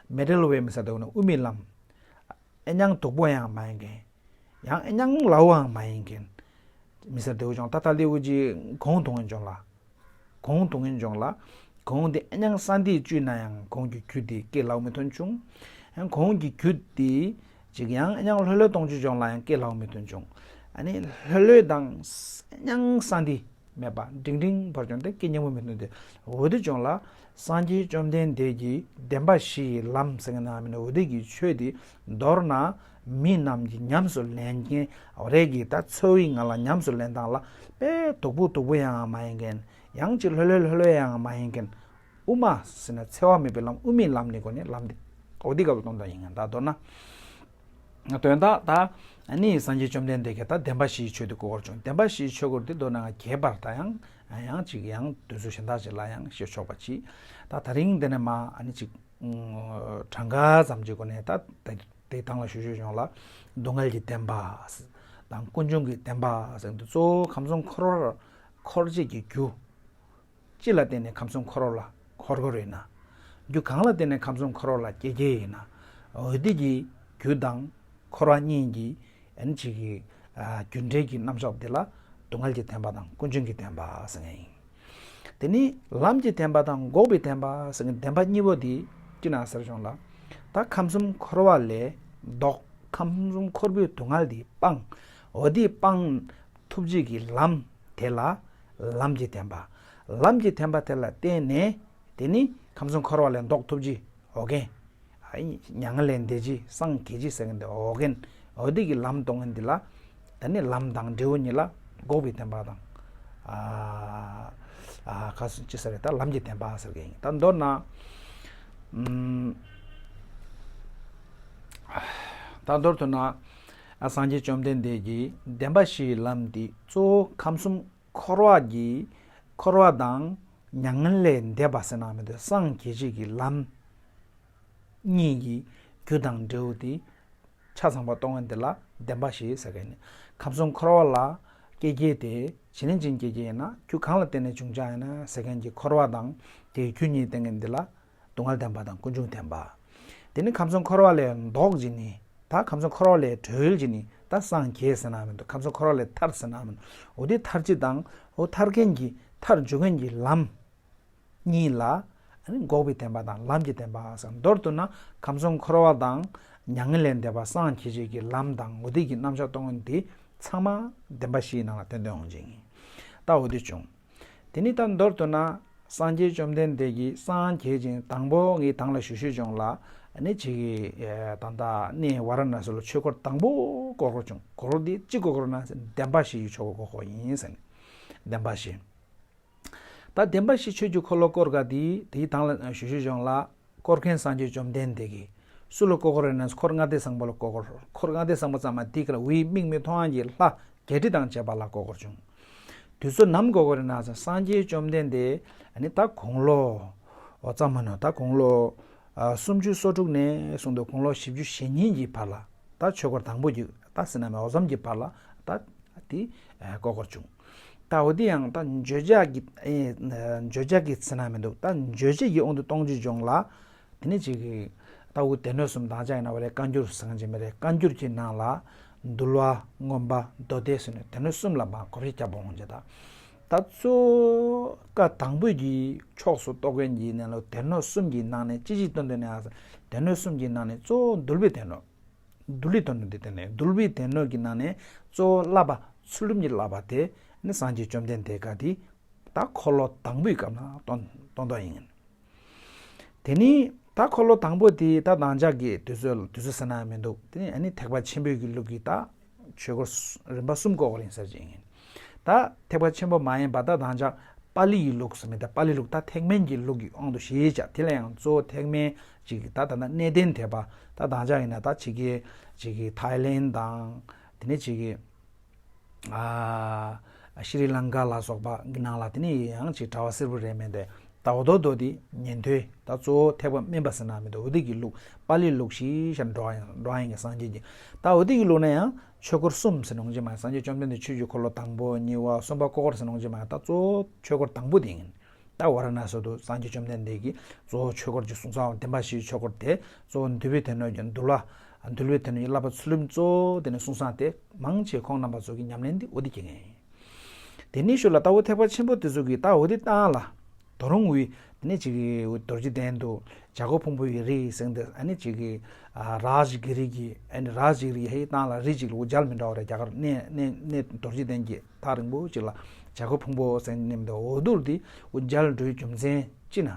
མི་ཌལ་ཝེ་མི་ཟེར་དེ་འོ་ན་དབུ་མའི་ལམ། ཨེ་ཉང་སྡུག་པོ་ཡང་མ་ཡིན་མཁན། ཡང་ཨེ་ཉང་སླ་བོའང་མ་ཡིན་མཁན། མི་ཟེར་དེའུ་ཅང་ད་ལྟ་ལེའུ་ཅི་གོང་དུ་ཡིན་ཅང་ལ། གོང་དུ་ཡིན་ཅང་ལ། གོང་དེ་ཨེ་ཉང་ས་འདིའི་བཅུད་ན་ཡང་གོང་གི་རྒྱུད་དེ་སྐད་ལའུ་མི་ཐོན་བྱུང་། ཡང་གོང་གི་རྒྱུད་དེ་ཅིག་ཡང་ཨེ་ཉང་ལྷོད་ལྷོད་གཏོང་བཅུད་ཅང་ལ་ཡང་སྐད་ལའུ་མི་ཐོན་བྱུང་། ཨ་ནི་ལྷོད་ལྷོད་དང་ཨེ་ཉང་ས་འདི། མེད་པ་འབྲིང་འབྲིང་བར་ཀྱང་དེ་སྐད་སྙན་པོ་མི་ཐོན་ཏེ། འོ་དེ་ཀྱང་ལ། སངས་རྒྱས་བཅོམ་ལྡན་འདས་ཀྱིས་བདེན་པ་བཞི་ཡི་ལམ་ཟེར་མཁན་ནང་མིན་འོ་དེ་གི་ཆོས་དེ་མདོར་ན་མི་རྣམས་ཀྱིས་ཉམས་སུ་ལེན་མཁན་འོ་རེ་གི་ད་འཚོ་བའི་ངང་ལ་ཉམས་སུ་ལེན་སྟངས་ལ་དཔེ་སྡུག་པོ་སྡུག་པོ་ཡང་མ་ཡིན་མཁན་ཡང་ཅིག་ལྷོད་ལྷོད་ལྷོད་ལྷོད་ཡང་མ་ཡིན་མཁན། དབུ་མ་ཟེར་ན་འཚེ་བ་མེད་པའི་ལམ་དབུ་མའི་ལམ་ནི་གོ་ནི་ལམ་འདི། འོ་འདི་སྐབས་སུ་གཏོང་དོན་ཡིན་ད་མདོར་ན། དོན་དག་ད་ནི་སངས་རྒྱས་བཅོམ་ལྡན་འདས་ཀྱིས་ད་བདེན་པ་བཞིའི་ཆོས་འདི་གོ་བར་བྱུང་བདེན་པ་བཞིའི་ཆོས་སྐོར་འདི་མདོར་ན་རྒྱས་པར་ད་ཡང་ཡང་ཅིག་ཡང་དུས་ཚོད་གཞན་དག་ཅིག་ལ་ཡང་བཤད་ཆོག་པ་ཅིག་ད་ད་རིང་འདི་ནས་མ་ནི་ཅིག་ གྲངས་ཀ་ཙམ་གྱི་སྒོ་ནས་ད་དེ་དེའི་སྟེང་ལ་ཞུ་ཞུ་ཡོང་ལ། སྡུག་བསྔལ་གྱི་བདེན་པ་དང་ཀུན་འབྱུང་གི་བདེན་པ་ཟེར་འདུག་གཙོ་བོ་ཁམས་གསུམ་འཁོར་བར་འཁོར་བྱེད་ཀྱི་རྒྱུ། ཅི་ལ་བརྟེན་ནས་ཁམས་གསུམ་འཁོར་བ་ལ་འཁོར་དགོས་རེད་ན། རྒྱུ་གང་ལ་བརྟེན་ནས་ཁམས་གསུམ་འཁོར་བ་ལ་སྐྱེ་སྐྱེ་ཡིན་ན། འོ་དེ་གི་རྒྱུ་དང་འཁོར་བ་གཉིས་ཀྱི་ཨ་ནི་ཅིག་གི་རྒྱུ་འབྲས་ཀྱི་རྣམ་གཞག་འདི་ལ་སྡུག་བསྔལ་གྱི་བདེན་པ་དང་ཀུན་འབྱུང་གི་བདེན་པ་ཟེར་མཁན་ཡིན། དེ་ནི་ལམ་གྱི་བདེན་པ་དང་འགོག་པའི་བདེན་པ་ཟེར་མཁན་བདེན་པ་གཉིས་པོ་འདི་ཅི་ན་ཟེར་བྱུང་ལ། ད་ཁམས་གསུམ་འཁོར་བ་ལས་ལྡོག་ཁམས་གསུམ་འཁོར་བའི་སྡུག་བསྔལ་འདི་སྤང་། འོ་དེ་སྤང་ཐུབ་བྱེད་ཀྱི་ལམ་དེ་ལ་ལམ་གྱི་བདེན་པ། ལམ་གྱི་བདེན་པ་དེ་ལ་བརྟེན་ནས་དེ་ནི་ཁམས་གསུམ་འཁོར་བ་ལས་ལྡོག་ཐུབ་བྱེད་འོ་གན། མྱ་ངན་ལས་འདས་བྱེད་སངས་རྒྱས་བྱེད་ཟེར་མཁན་དེ་འོ་གན། འོ་དེ་གི་ལམ་གཏོང་མཁན་འདི་ལ་ད་ནི་ལམ་དང་འབྲས་བུ་གཉིས་ལ་འགོག་པའི་བདེན་པ་དང་། ཨ་ཨ་ཁ་སུ་ཅི་ཟེར་རེད། ད་ལམ་གྱི་བདེན་པ་ཟེར་གི་ཡིན། ད་མདོར་ན་ཨམ། ད་མདོར་བསྡུ་ན། ཨ་སངས་རྒྱས་བཅོམ་ལྡན་འདས་ཀྱིས་བདེན་པ་བཞིའི་ལམ་འདི་གཙོ་བོ་ཁམས་གསུམ་འཁོར་བ་གྱི་འཁོར་བ་དང་མྱ་ངན་ལས་འདས་པ་ཟེར་ན་མི་འདུག་སངས་རྒྱས་བྱེད་ཀྱི་ལམ་གཉིས་ཀྱི་རྒྱུ་དང་འབྲས་བུ་དེ་ཆ་ཚང་པ་གཏོང་བ་འདི་ལ་བདེན་པ་བཞི་ཟེར་མཁན་ནི། ཁམས་གསུམ་འཁོར་བ་ལ་སྐྱེ་སྐྱེ་སྟེ་ཇི་ནས་ཇི་སྐྱེ་སྐྱེ་ཡིན་ན་རྒྱུ་གང་ལ་བརྟེན་ནས་བྱུང་བྱ་ཡིན་ན་ཟེར་མཁན་གྱི་འཁོར་བ་དང་དེའི་རྒྱུ་གཉིས་བསྟན་མཁན་འདི་ལ་སྡུག་བསྔལ་བདེན་པ་དང་ཀུན་འབྱུང་བདེན་པ། དེ་ནི་ཁམས་གསུམ་འཁོར་བ་ལས་ལྡོག་བྱེད་ནི། ད་ཁམས་གསུམ་འཁོར་བ་ལས་གྲོལ་བྱེད་ནི་ད་སངས་རྒྱས་ཟེར་ན་མི་འདུག་ཁམས་གསུམ་འཁོར་བ་ལས་ཐར་ཟེར་ན་མི་འདུག་འོ་དེ་ཐར་བྱེད་དང་འོ་ཐར་མཁན་གྱི་ཐར་འཇུག་མཁན་གྱི་ལམ་གཉིས་ལ་ཨ་ནི་འགོག་པའི་བདེན་པ་དང་ལམ་གྱི་བདེན་པ་ཟེར། མདོར་བསྡུ་ན་ཁམས་གསུམ་འཁོར་བ་དང་མྱ་ངན་ལས་འདས་པ་སངས་རྒྱས་བྱེད་ཀྱི་ལམ་དང་འོ་དེ་གི་རྣམ་གཞག་གཏོང་མཁན་དེ་ཚང་མ་བདེན་པ་བཞིའི་ནང་ལ་བསྟན་དོན་ཡོང་ཅིང་ད་འོ་དེ་བྱུང་། དེ་ནི་ད་མདོར་བསྡུ་ན་སངས་རྒྱས་བཅོམ་ལྡན་འདས་ཀྱིས་སངས་རྒྱས་ཅིང་དང་པོ་ངས་དང་ལ་ཞུ་ཞུ་བྱུང་ལ་ཨ་ནི་ཅིག་གི་ད་ལྟ་གནས་ཝཱ་ར་ཎ་སི་ལ་ཆོས་འཁོར་དང་པོ་བསྐོར་དགོས་བྱུང་། འཁོར་འདི་ཅི་བསྐོར་དགོས་ན་བདེན་པ་བཞིའི་ཆོས་འཁོར་བསྐོར་དགོས་ཡིན་ཟེར་ནས་བདེན་པ་བཞི། ད་བདེན་པ་བཞི་ཆོས་ཀྱི་འཁོར་ལོ་བསྐོར་ག་དེ་དེའི་དང་ལ་ཞུ་ཞུ་བྱུང་ལ་བསྐོར་མཁན་སངས་རྒྱས་བཅོམ་ལྡན་འདས་ཀྱིས་སུ་ལ་བསྐོར་དགོས་རེད་ན་འཁོར་ལྔ་སྡེ་བཟང་པོ་ལ་བསྐོར་དགོས། འཁོར་ལྔ་སྡེ་བཟང་པོ་ཙམ་མ་དེ་ག་ལ་འོད་དམིགས་མེད་མཐོང་ཡང་གི་ལྷ་བརྒྱད་ཁྲི་དང་བཅས་པ་ལ་བསྐོར་དགོས་བྱུང་། དུས་ཚོད་ནམ་བསྐོར་དགོས་རེད་ན་སངས་རྒྱས་བཅོམ་ལྡན་འདས་ཨ་ནི་ད་དགུང་ལོ་འོ་ཙམ་མ་ནོ་ད་དགུང་ལོ་སུམ་ཅུ་སོ་དྲུག་ནས་བཟུང་སྟེ་དགུང་ལོ་བཞི་བཅུ་ཞེ་གཉིས་ཀྱི་བར་ལ་ད་ཆོས་འཁོར་དང་པོ་གི་ད་ཟེར་ན་མི་འོ་ཙམ་གྱི་བར་ལ་ད་དེ་བསྐོར་དགོས་བྱུང་། ད་འོ་དེ་ཡང་ད་བརྗོད་བྱ་གི་ཨེ་བརྗོད་བྱ་གི་ཟེར་ན་མི་འདུག་ད་བརྗོད་བྱེད་ཀྱི་དབང་དུ་གཏོང་རྒྱུ་བྱུང་ལ། དེ་ནས་ཅིག་གི་ལྟ་བུ་སྡེ་སྣོད་གསུམ་དང་ཅག་ཡིན་ན་བ་རེད། བཀའ་འགྱུར་ཟེར་མཁན་ཅིག་མི་རེད། བཀའ་འགྱུར་གྱི་ནང་ལ་འདུལ་བ་མངོན་པ་མདོ་སྡེ་ཟེར་ནས་སྡེ་སྣོད་གསུམ་ལ་མར་གོ་བརྗེ་རྒྱབ་པ་འོང་ཅེ་ད། ད་གཙོ་བོ་བཀའ་དང་པོའི་གི་ཕྱོགས་སུ་གཏོགས་མཁན་གྱི་ནང་ལ་སྡེ་སྣོད་གསུམ་གྱི་ནང་ནས་ཅི་ཞིག་སྟོན་འདོད་ན་ཡང་སྡེ་སྣོད་གསུམ་གྱི་ནང་ནས་གཙོ་བོ་འདུལ་བའི་སྡེ་སྣོད། འདུལ་བའི་སྡེ་སྣོད་འདི་སྟོན་ནས་འདུལ་བའི་སྡེ་སྣོད་ཀྱི་ནང་ནས་གཙོ་བོ་བསླབ་པ་ཚུལ་ཁྲིམས་ཀྱི་བསླབ་པ་དེ་ནི་སངས་རྒྱས་བཅོམ་ལྡན་འདས་ཀ་དེ་ད་འཁོར་ལོ་དང་པོའི་སྐབས་ན་སྟོན་སྟོན་ཐོག་ཡིན། དེ་ནི་ད་འཁོར་ལོ་དང་པོ་དེ་ད་དང་ཅག་གི་དུས་ཚོད་དུས་ཚོད་ཟེར་ན་མི་འདུག་དེ་ནི་ཨ་ནི་ཐེག་པ་ཆེན་པོའི་གི་ལུགས་ཀྱི་ད་ཆོས་འཁོར་རིམ་པ་གསུམ་བསྐོར་བ་ཡིན་ཟེར་གྱི་ཡིན། ད་ཐེག་པ་ཆེན་པོ་མ་ཡིན་པ་ད་དང་ཅག་པཱ་ལི་ཡི་ལུགས་སུ་མི་ད་པཱ་ལི་ལུགས་ད་ཐེག་དམན་གྱི་ལུགས་ཀྱི་དབང་དུ་བྱས་བྱ་དེ་ལ་ཡང་གཙོ་བོ་ཐེག་དམན་ཅིག་ད་ད་ན་གནས་བརྟན་ཐེག་པ་ད་དང་ཅག་ཡིན་ན་ད་ཅིག་གི་ཅིག་གི་ཐའི་ལེན་དང་དེ་ནས་ཅིག་གི་ཨ་ཤྲི་ལང་ཀ་ལ་སོགས་པ་གི་ནང་ལ་དེ་ནས་ཡང་ཅིག་གྲྭ་པ་སེར་པོ་རེད་མེད་དེ་ད་འོ་དོ་དོ་དེ་ཉན་ཐོས་ད་གཙོ་བོ་ཐེག་པ་དམན་པ་ཟེར་ན་མི་འདུག་འོ་དེ་གི་ལུགས་པཱ་ལི་ལུགས་ཤིག་ཤར་འགྲོ་བ་ཡིན་འགྲོ་བ་ཡིན་གྱི་སངས་རྒྱས་ཀྱི་ད་འོ་དེ་གི་ལུགས་ན་ཡང་ཆོས་འཁོར་གསུམ་ཟེར་ནོ་ཅི་མ་སངས་རྒྱས་བཅོམ་ལྡན་འདས་ཆོས་ཀྱི་འཁོར་ལོ་དང་པོ་གཉིས་པ་གསུམ་པ་བསྐོར་ཟེར་ནོ་ཅི་མ་ད་གཙོ་བོ་ཆོས་འཁོར་དང་པོ་དེ་ཡིན། ད་ཝཱ་ར་ཎ་སི་དུ་སངས་རྒྱས་བཅོམ་ལྡན་འདས་ཀྱིས་གཙོ་བོ་ཆོས་འཁོར་གྱི་གསུང་བསམ་བདེན་པ་བཞིའི་ཆོས་འཁོར་དེ་གཙོ་བོ་འདུལ་བའི་སྡེ་སྣོད་ཀྱི་འདུལ་བ་འདུལ་བའི་སྡེ་སྣོད་ཀྱི་བསླབ་པ་ཚུལ་ཁྲིམས་གཙོ་བོ་དེ་ནས་གསུང་བསམ་དེ་མང་ཆེ་ཁོང་རྣམ་པ་ཚོ་གི་ཉམས་ལེན་འདི་འོ་དེ་གྱི་ངེས། དེ་ནས་ཞུ་ལ་ལྟ་བུ་ཐེག་པ་ཆེན་པོ་དེ་ཚོ་གི་ད་འོ་དེ་བཏང་ལ་དོ་རུང་བའི་དེ་ནས་ཅིག་གི་རྡོ་རྗེ་གདན་དུ་བྱ་རྒོད་ཕུང་པོ་ཡི་རི་ཟེར་འདི་ཨ་ནི་ཅིག་གི་རཱ་ཇི་གི་རི་གི་ཨ་ནི་རཱ་ཇི་གི་རི་ཧེ་བཏང་ལ་རི་ཅིག་ལ་འོ་རྒྱལ་མི་འདྲ་བ་རེད། རྒྱ་གར་གནས་གནས་གནས་རྡོ་རྗེ་གདན་གྱི་ཐག་རིང་པོ་ཅིག་ལ་བྱ་རྒོད་ཕུང་པོ་ཟེར་ནི་མི་འདུག་འོ་དུར་དེ་འོ་རྒྱལ་འགྲོའི་རྒྱུ་མཚན་ཅི་ན།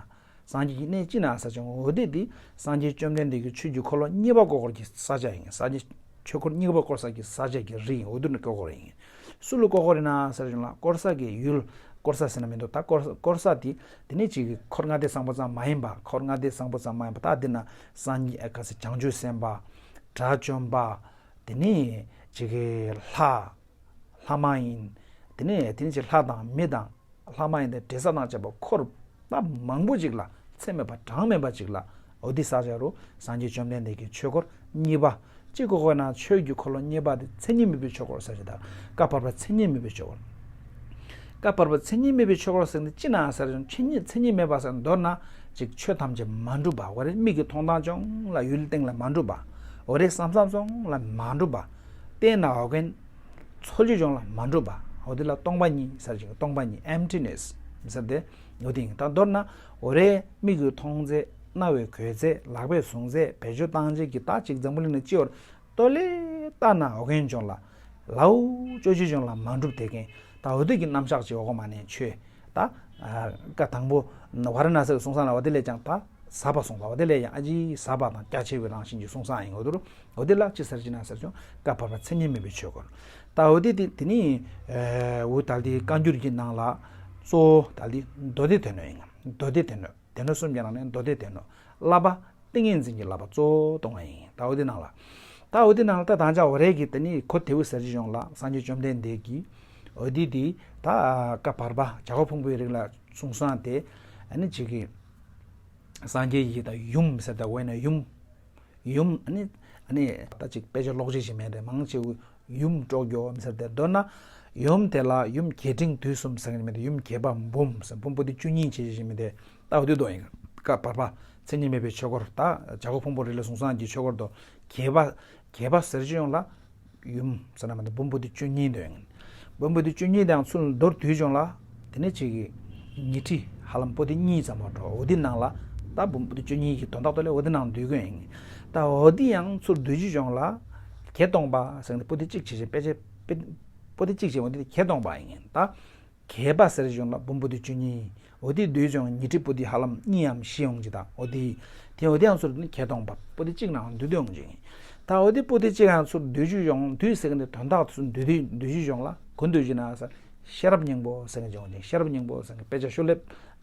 སངས་རྒྱས་ཀྱི་གནས་ཅི་ན་ས་ཆུང་འོ་དེ་དེ་སངས་རྒྱས་བཅོམ་ལྡན་འདས་ཀྱི་ཆོས་ཀྱི་འཁོར་ལོ་གཉིས་པ་བསྐོར་བསྐོར་གྱི་ས་ཆ་ཡིན། སངས་རྒྱས་ཆོས་འཁོར་གཉིས་པ་བསྐོར་ས་ཀྱི་ས་ཆ་གི་རི་ཡིན། འོ་དེ་ནི་བསྐོར་བསྐོར་ཡིན། སུ་ལ་བསྐོར་བསྐོར་ཡིན་ན་ཟེར་བྱུང་ལ་བསྐོར་ས་གི་ཡུལ་བསྐོར་ས་ཟེར་ན་མི་འདུག་ད་བསྐོར་བསྐོར་ས་དེ་དེ་ནི་ཅིག་གི་འཁོར་ལྔ་སྡེ་བཟང་པོ་ཙམ་མ་ཡིན་པ་འཁོར་ལྔ་སྡེ་བཟང་པོ་ཙམ་མ་ཡིན་པ་ད་དེ་ན་སངས་རྒྱས་ག་ཚོད་བྱང་ཆུབ་སེམས་དཔའ་དགྲ་བཅོམ་པ་དེ་ནི་ཅིག་གི་ལྷ། ལྷ་མ་ཡིན། དེ་ནས་དེ་ནས་ཅིག་ལྷ་དང་མི་དང་ལྷ་མ་ཡིན་དང་འདྲེ་ས་དང་བཅས་པ་འཁོར་ད་མང་པོ་ཅིག་ལ་ཚད་མེད་པ་གྲངས་མེད་པ་ཅིག་ལ་ འོ་དེ་ས་ཆ་རུ་སངས་རྒྱས་བཅོམ་ལྡན་འདས་ཀྱི་ཆོས་འཁོར་གཉིས་པ། གཅིག་གོ་དགོས་ན་ཆོས་ཀྱི་འཁོར་ལོ་གཉིས་པ་དེ་མཚན་ཉིད་མེད་པའི་ཆོས་འཁོར་ཟེར་གྱི་ད། བཀའ་བར་པ་མཚན་ཉིད་མེད་པའི་ཆོས་འཁོར། བཀའ་བར་པ་མཚན་ཉིད་མེད་པའི་ཆོས་འཁོར་ཟེར་ནི་ཅི་ན་ཟེར་ཀྱང་མཚན་ཉིད་མཚན་ཉིད་མེད་པ་ཟེར་མདོར་ན་ཅིག་ཆོས་ཐམས་ཅད་མ་གྲུབ་པ། འོ་རེ་མིག་གིས་མཐོང་སྟངས་ཀྱང་ལ་ཡུལ་སྟེང་ལ་མ་གྲུབ་པ། འོ་རེ་བསམ་བསམ་སོང་ལ་མ་གྲུབ་པ། བལྟས་ན་འོ་རྒན་ཚོར་རྒྱུ་ཀྱང་ལ་མ་གྲུབ་པ། འོ་དེ་ལ་སྟོང་པ་ཉིད་ཟེར་ཅིག་སྟོང་པ་ཉིད་emptiness ཟེར་ཏེ། འོ་དེ་ཡིན། ད་མདོར་ན་འོ་རེ་མིག་གིས་མཐོང་ཚད། རྣ་བས་གོ་ཚད། ལག་པས་བཟུང་ཚད། བེད་སྤྱོད་བཏང་བྱེད་ཀྱི་ད་ཅིག་འཛམ་བུ་གླིང་ནས་སྤྱི་བོར་ལྟོ་ལེ་ལྟ་ན་འོ་རྒན་ཀྱང་ལ། ལའུ་ཅོ་ཅི་ཀྱང་ལ་མ་གྲུབ་དེ་རྒན། ད་འོ་དེ་གི་རྣམ་གཞག་ཅིག་འོ་གོ་མ་ནས་ཆོས་ད། བཀའ་དང་པོ་ཝཱ་ར་ཎ་སིར་གསུངས་ས་ལ་འོ་དེ་ལས་ཀྱང་ད་ཟབ་པ་གསུངས་པ། འོ་དེ་ལས་ཡང་ཨ་ཅེ་ཟབ་པ་དང་རྒྱ་ཆེ་བའི་རང་བཞིན་གྱི་གསུངས་ས་ཡིན། འོ་དུ་རུ་འོ་དེ་ལ་ཅི་ཟེར་ཅི་ན་ཟེར་ཀྱང་བཀའ་བར་པ་མཚན་ཉིད་མེད་པའི་ཆོས་འཁོར། ད་འོ་དེ་དེ་དེ་ནི་འུ་ད་དེ་བཀའ་འགྱུར་གྱི་ནང་ལ་གཙོ་བོ་ད་དེ་མདོ་སྡེ་སྡེ་སྣོད་ཡིན། མདོ་སྡེ་སྡེ་སྣོད། སྡེ་སྣོད་གསུམ་གྱི་ནང་ནས་མདོ་སྡེ་སྡེ་སྣོད། བསླབ་པ་ཏིང་ངེ་འཛིན་གྱི་བསླབ་པ་གཙོ་བོ་གཏོང་བ་ཡིན། ད་འོ་དེ་ནང་ལ། ད་འོ་དེ་ནང་ལ་ད་དང་ཅག་འོ་རེ་གི་དེ་ནི་གོ་དེའུ་ཟེར་གྱི་ཡོང་ལ་སངས་རྒྱས་བཅོམ་ལྡན་འདས་ཀྱིས་འོ་དེ་དེ་ད་བཀའ་བར་པ་བྱ་རྒོད་ཕུང་པོའི་རིགས་ལ་གསུངས་སོང་སྟེ། ཨ་ནི་ཅིག་གི་སངས་རྒྱས་ཡི་ད་ཡུམ་ཟེར་ད་འོ་ན་ཡུམ། ཡུམ་ཨ་ནི་ཨ་ནི་ད་ཅིག་དཔེ་ཆ་ཀློག་བྱེད་ཞིག་མེད་དེ་མང་ཆེ་བོ་ཡུམ་ཀྲོག་གྱོ་མི་ཟེར་ཏེ། མདོར་ན་ཡུམ་དེ་ལ་ཡུམ་རྒྱས་འབྲིང་བསྡུས་གསུམ་ཟེར་གྱི་མེད་དེ། ཡུམ་རྒྱས་པ་འབུམ་ཟེར་འབུམ་པོ་ཏི་བཅུ་གཉིས་བྱེད་ཀྱི་མེད་དེ། ད་འོ་དེ་དོ་ཡིན། བཀའ་བར་པ་མཚན་ཉིད་མེད་པའི་ཆོས་འཁོར་ད་བྱ་རྒོད་ཕུང་པོའི་རིགས་ལ་གསུངས་སངས་ཀྱི་ཆོས་འཁོར་དུ་རྒྱས་པ་རྒྱས་པ་ཟེར་གྱི་ཡོང་ལ་ཡུམ་ཟེར་ན་མེད་དེ་འབུམ་པོ་ཏི་བཅུ་གཉིས་དོ་ཡིན། འབུམ་པོ་ཏི་བཅུ་གཉིས་དང་ཚུར་མདོར་བསྡུས་ཀྱང་ལ། དེ་ནས་ཅིག་གི་ཉི་ཁྲི་ཧ་ལམ་པོ་ཏི་གཉིས་ཙམ་པ་འགྲོ། འོ་དེ་ནང་ལ་ད་འབུམ་པོ་ཏི་བཅུ་གཉིས་ཀྱི་དོན་དག་ཏུ་ལས་འོ་དེ་ནང་འདུས་དགོས་ཡིན། ད་འོ་དེ་ཡང་ཚུར་བསྡུས་ཀྱི་ཡོང་ལ་བརྒྱད་སྟོང་པ་ཟེར་ནས་པོ་ཏི་གཅིག་བྱས་ཅིང་དཔེ་ཆ་དཔེ་པོ་ཏི་གཅིག་བྱས་འོ་དེ་བརྒྱད་སྟོང་པ་ཡིན། ད་རྒྱས་པ་ཟེར་གྱི་ཡོང་ལ་འབུམ་པོ་ཏི་བཅུ་གཉིས། འོ་དེ་བསྡུས་ཀྱང་ཉི་ཁྲི་པོ་ཏི་ཧ་ལམ་གཉིས་ཡམ་བཞི་ཡོང་གི་ད། འོ་དེ་དེ་འོ་དེ་ཡང་ཚུར་བསྡུས་ན་བརྒྱད་སྟོང་པ་པོ་ཏི་གཅིག་ནང་འདུས་དུ་ཡོང་གི་ཡིན། ད་འོ་དེ་པོ་ཏི་གཅིག་ཡང་ཚུར་བསྡུས་ཀྱི་ཡོང་བསྡུས་ཟེར་གི་འདི་དོན་དག་ཚུར་བསྡུས་བསྡུས་བསྡུས་ཀྱི་ཡོང་ལ་གུ་འདུས་ཀྱི་ན་ས། ཤེས་རབ་སྙིང་པོ་ཟེར་མཁན་ཅིག་ཡོང་ཅིང་། ཤེས་རབ་སྙིང་པོ་ཟེར་མཁན་དཔེ་ཆ་ཤོ་ལེབ་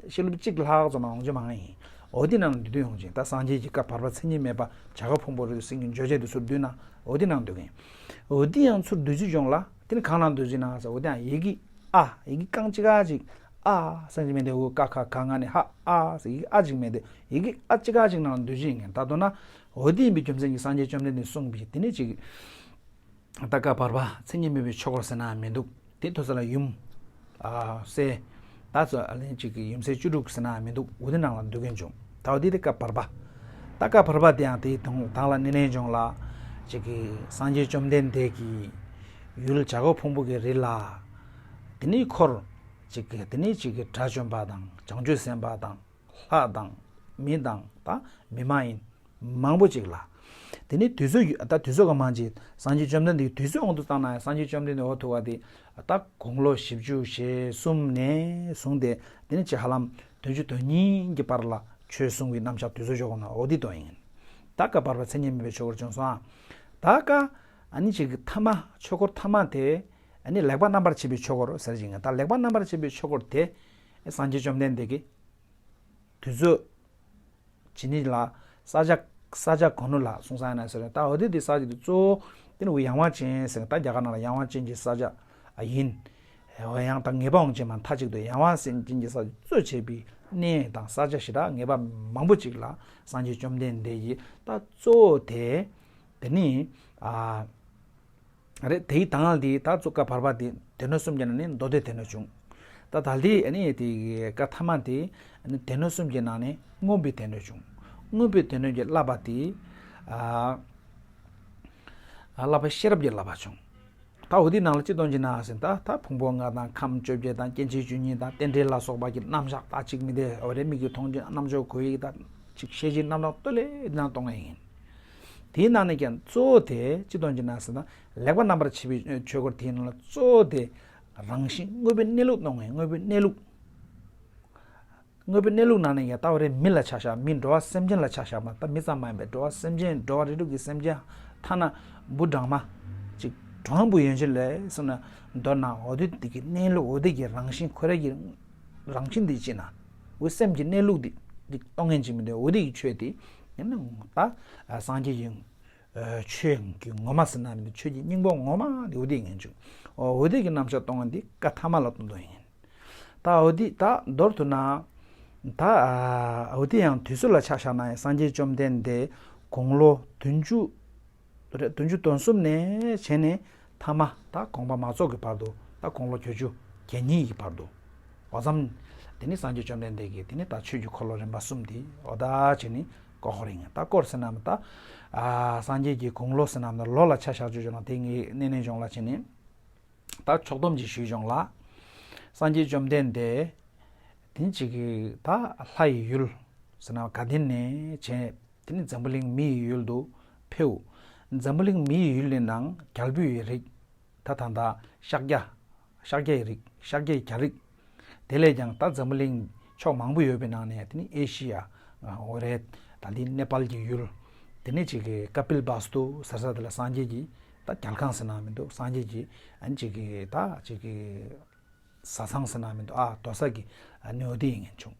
ཤོ་ལེབ་གཅིག་ལྷག་ཙམ་མ་ཡོང་ཅི་མང་ཡིན། འོ་དེ་ནང་འདུས་དུ་ཡོང་ཅིང་། ད་སངས་རྒྱས་ཀྱི་བཀའ་བར་པ་མཚན་ཉིད་མེད་པ་བྱ་རྒོད་ཕུང་པོ་རིགས་སེང་གེ་འཇོ་བྱེད་དུ་ཚུར་བསྡུས་ན་འོ་དེ་ནང་འདུས་ཀྱིན། འོ་དེ་ཡང་ཚུར་བསྡུས་ཅི་ཡོང་ལ་དེ་ནི་གང་ནང་འདུས་ཅི་ན་ས། འོ་དེ་ཡང་ཡི་གེ་ཨ་ཡི་གེ་རྐང་གཅིག་ཨ་གཅིག་ཨ་ཟེར་གྱི་མེད་དེ། འོ་ཀ་ཁ་ག་ང་ནི་ཧ་ཨ་ཟེར་ཡི་གེ་ཨ་གཅིག་མེད་དེ། ཡི་གེ་ཨ་གཅིག་ཨ་གཅིག་ནང་འདུས་ཅི་ཡིན། ད་དོན་ན་འོ་དེ་ཡིན་པའི་རྒྱུ་མཚན་གྱིས་སངས་རྒྱས་བཅོམ་ལྡན་འདས་གསུངས་པའི་དེ་ནི་ཅིག་ད་བཀའ་བར་པ་མཚན་ཉིད་མེད་པའི་ཆོས་འཁོར་ཟེར་ན་མི་འདུག་དེ་ཐོས་ས་ལ་ཡུམ། ཨ་སྲས། ད་ཚོ་ཨ་ལན་གཅིག་གི་ཡུམ་སྲས་བཅུ་དྲུག་ཟེར་ན་མི་འདུག་འོ་དེ་ནང་ལ་འདུས་མཁན་བྱུང་། ད་འོ་དེ་དེ་བཀའ་བར་པ། ད་བཀའ་བར་པ་དེ་ཡང་དེའི་དང་དང་ལ་གནས་ལེན་བྱུང་ལ། གཅིག་གི་སངས་རྒྱས་བཅོམ་ལྡན་འདས་ཀྱི་ཡུལ་བྱ་རྒོད་ཕུང་པོ་གི་རི་ལ། དེ་ནས་འཁོར། གཅིག་གི་དེ་ནས་གཅིག་གི་དགྲ་བཅོམ་པ་དང་བྱང་ཆུབ་སེམས་དཔའ་དང་། ལྷ་དང་། མི་དང་ད་མི་མ་ཡིན། མང་པོ་ཅིག་ལ། དེ་ནི་དུས་ཚོད་ཡོད་ད། དུས་ཚོད་ག་མང་ཅིག་སངས་རྒྱས་བཅོམ་ལྡན་འདས་ཀྱི་དུས་ཚོད་དབང་དུ་བཏང་ན་ཡང་སངས་རྒྱས་བཅོམ་ལྡན་འདས་འོ་ཐུག་པ་དེ་ད་དགུང་ལོ་བཞི་བཅུ་ཞེ་གསུམ་ནས་བཟུང་སྟེ་དེ་ནི་ཅིག་ཧ་ལམ་བདུན་ཅུ་དོན་གཉིས་ཀྱི་བར་ལ་ཆོས་གསུང་བའི་རྣམ་གཞག་དུས་ཚོད་འཇོག་དགོས་ན་འོ་དེ་དོན་ཡིན། ད་བཀའ་བར་པ་མཚན་ཉིད་མེད་པའི་ཆོས་འཁོར་བྱུང་སོང་ཨ། ད་ཀ་ཨ་ནི་ཅིག་གི་ཐ་མ་ཆོས་འཁོར་ཐ་མ་དེ་ཨ་ནི་ལེགས་པར་རྣམ་པར་ཕྱེ་བའི་ཆོས་འཁོར་ཟེར་ཅིག་ད་ལེགས་པར་རྣམ་པར་ཕྱེ་བའི་ཆོས་འཁོར་དེ་སངས་རྒྱས་བཅོམ་ལྡན་འདས་ཀྱིས། དུས་ཚོད་ཇི་ནི་ལ་ས་ཆ་ས་ཆ་གང་ནུ་ལ་གསུངས་ས་ཡིན་ན་ཟེར། ད་འོ་དེ་དེ་ས་ཆ་དེ་གཙོ་བོ་དེ་ནི་འོ་ཡང་བ་ཅན་ཟེར། ད་རྒྱ་གར་ནང་ལ་ཡང་བ་ཅན་གྱི་ས་ཆ་ཨ་ཡིན། འོ་ཡང་ད་ངེས་པ་དབང་ཅན་མ་མཐའ་གཅིག་ཏུ་ཡང་བ་ཅན་གྱི་ས་ཆ་གཙོ་བྱས་པའི་གནས་དང་ས་ཆ་ཞེ་དྲག་ངེས་པ་མང་པོ་ཅིག་ལ་སངས་རྒྱས་བཅོམ་ལྡན་འདས་ཀྱིས་ད་གཙོ་བོ་དེ་དེ་ནི་ཨ། རེད། དེའི་དང་དེའི་ད་གཙོ་བཀའ་བར་པ་དེ་སྡེ་སྣོད་གསུམ་གྱི་ནང་ནས་མདོ་སྡེ་སྡེ་སྣོད་བྱུང་། ད་ད་ལྟའི་ཨ་ནི་དེ་བཀའ་ཐ་མ་དེ་ཨ་ནི་སྡེ་སྣོད་གསུམ་གྱི་ནང་ནས་མངོན་པའི་སྡེ་སྣོད་བྱུང་། མངོན་པའི་སྡེ་སྣོད་ཀྱི་བསླབ་པ་དེ་ཨ་ཨ་བསླབ་པ་ཤེས་རབ་ཀྱི་བསླབ་པ་བྱུང་། ད་འོ་དེའི་ནང་ལ་སྤྱི་དོན་གྱི་ནང་ཟིན་ད་ད་ཕུང་པོ་ལྔ་དང་ཁམས་བཅོ་བརྒྱད་དང་སྐྱེ་མཆེད་བཅུ་གཉིས་དང་རྟེན་འབྲེལ་ལ་སོགས་པ་གི་རྣམ་གཞག་ད་གཅིག་མི་དེ་འོ་རེ་མིག་གིས་མཐོང་རྒྱུ་རྣམ་ཅོ་གོ་ཡི་ད་གཅིག་ཤེས་བྱའི་རྣམ་གྲངས་སྟོད་ལས་ནང་གཏོང་ངེས་ཡིན། དེའི་ནང་ནས་ཀྱང་གཙོ་བོ་དེ་སྤྱི་དོན་གྱི་ནང་ཟེར་ན་ལེགས་པར་རྣམ་པར་ཕྱེ་བའི་ཆོས་འཁོར་དེའི་ནང་ལ་གཙོ་བོ་དེ་རང་བཞིན་དངོས་པོའི་གནས་ལུགས་གནང་བའི་དངོས་པོའི་གནས་ལུགས། དངོས་པོའི་གནས་ལུགས་ནང་ནས་ཀྱང་ལྟ་བ་རེ་མི་ལ་ཆ་བཞག་མི་འགྲོ་བ་སེམས་ཅན་ལ་ཆ་བཞག་མ་ད་མི་ཙམ་མ་ཡིན་པའི་འགྲོ་བ་སེམས་ཅན་འགྲོ་བ་རིགས་དྲུག་གི་སེམས་ཅན་ཐ་ན་འབུ་སྦྲང་མ་ཅིག་གྲོང་བུ་ཡོན་ཆེ་ལས་སོང་ན་མདོར་ན་འོ་དེ་དེ་གི་གནས་ལུགས་འོ་དེ་གི་རང་བཞིན་ཁོ་རེ་གི་རང་བཞིན་དེ་ཅི་ན། འོ་སེམས་ཀྱི་གནས་ལུགས་དེ་དེ་གཏོང་ངན་ཅིག་མི་འདུག་འོ་དེ་གི་ཆོས་དེ་ཡིན་ན་ད་སངས་རྒྱས་ཡིན། ཆོས་ཀྱི་ངོ་མ་ཟེར་ན་མི་འདུག་ཆོས་ཀྱི་སྙིང་པོ་ངོ་མ་དེ་འོ་དེ་ངན་བྱུང་། འོ་དེ་གི་རྣམ་གཞག་གཏོང་ངན་དེ་བཀའ་ཐ་མ་ལ་གཏོང་དོན་ཡིན། ད་འོ་དེ་ད་མདོར་ཐུག་ན། ད་འོ་དེ་ཡང་དུས་ཚོད་ལ་ཆ་བཞག་ན་ཡང་སངས་རྒྱས་བཅོམ་ལྡན་འདས་དགུང་ལོ་བདུན་ཅུ་རེད། བདུན་ཅུ་དོན་གསུམ་ནས་བྱས་ནས་ཐ་མ་ད་དགོངས་པ་མ་རྫོགས་ཀྱི་བར་དུ་ད་དགུང་ལོ་བརྒྱད་ཅུ་གྱ་གཉིས་ཀྱི་བར་དུ། འོ་ཙམ། དེ་ནི་སངས་རྒྱས་བཅོམ་ལྡན་འདས་ཀྱིས་དེ་ནི་ད་ཆོས་ཀྱི་འཁོར་ལོ་རིམ་པ་གསུམ་དེ་འོ་ད་བྱས་ནས་བསྐོར་བསྐོར་ཡིན། ད་བསྐོར་ཟེར་ན་ད་སངས་རྒྱས་ཀྱི་དགུང་ལོ་ཟེར་ན་ལོ་ལ་ཆ་བཞག་རྒྱུ་བྱུང་ན་དེ་ངས་གནས་གནས་སྦྱོང་ལ་བྱས་ནས། ད་ཕྱོགས་བསྡོམས་ཀྱི་ཞུས་སྦྱོང་ལ། སངས་རྒྱས་བཅོམ་ལྡན་འདས་དེ་ཅིག་གི་ད་ལྷ་ཡི་ཡུལ་ཟེར་ན་དགའ་ལྡན་ནས་བྱས། དེ་ནི་འཛམ་བུ་གླིང་མི་ཡི་ཡུལ་དུ་ཕེབས། འཛམ་བུ་གླིང་མི་ཡི་ཡུལ་ནི་ནང་རྒྱལ་པོ་ཡི་རིགས། ད་ད་ད་ཤཱཀྱ། ཤཱཀྱ་ཡི་རིགས། ཤཱཀྱ་ཡི་རྒྱལ་རིགས། དེ་ལས་ཀྱང་ད་འཛམ་བུ་གླིང་ཕྱོགས་མང་པོ་ཡོད་པའི་ནང་ནས་དེ་ནི་ཨེ་ཤི་ཡ། འོ་རེད། ད་འདི་ནེ་པཱལ་གྱི་ཡུལ། དེ་ནི་ཅིག་གི་ཀ་པིལ་བཱ་སྟུ་ཟེར་ས་དེ་ལ་སངས་རྒྱས་ཀྱི་ད་རྒྱལ་ཁང་ཟེར་ན་མི་འདུག་སངས་རྒྱས་ཀྱི་ཨ་ནི་ཅིག་གི་ད་ཅིག་གི་བཟའ་ཚང་ཟེར་ན་མི་འདུག་ཨ་དོ་ས་གི་ཨ་ནི་འོ་དེ་ཡིན་ངེས་བྱུང་།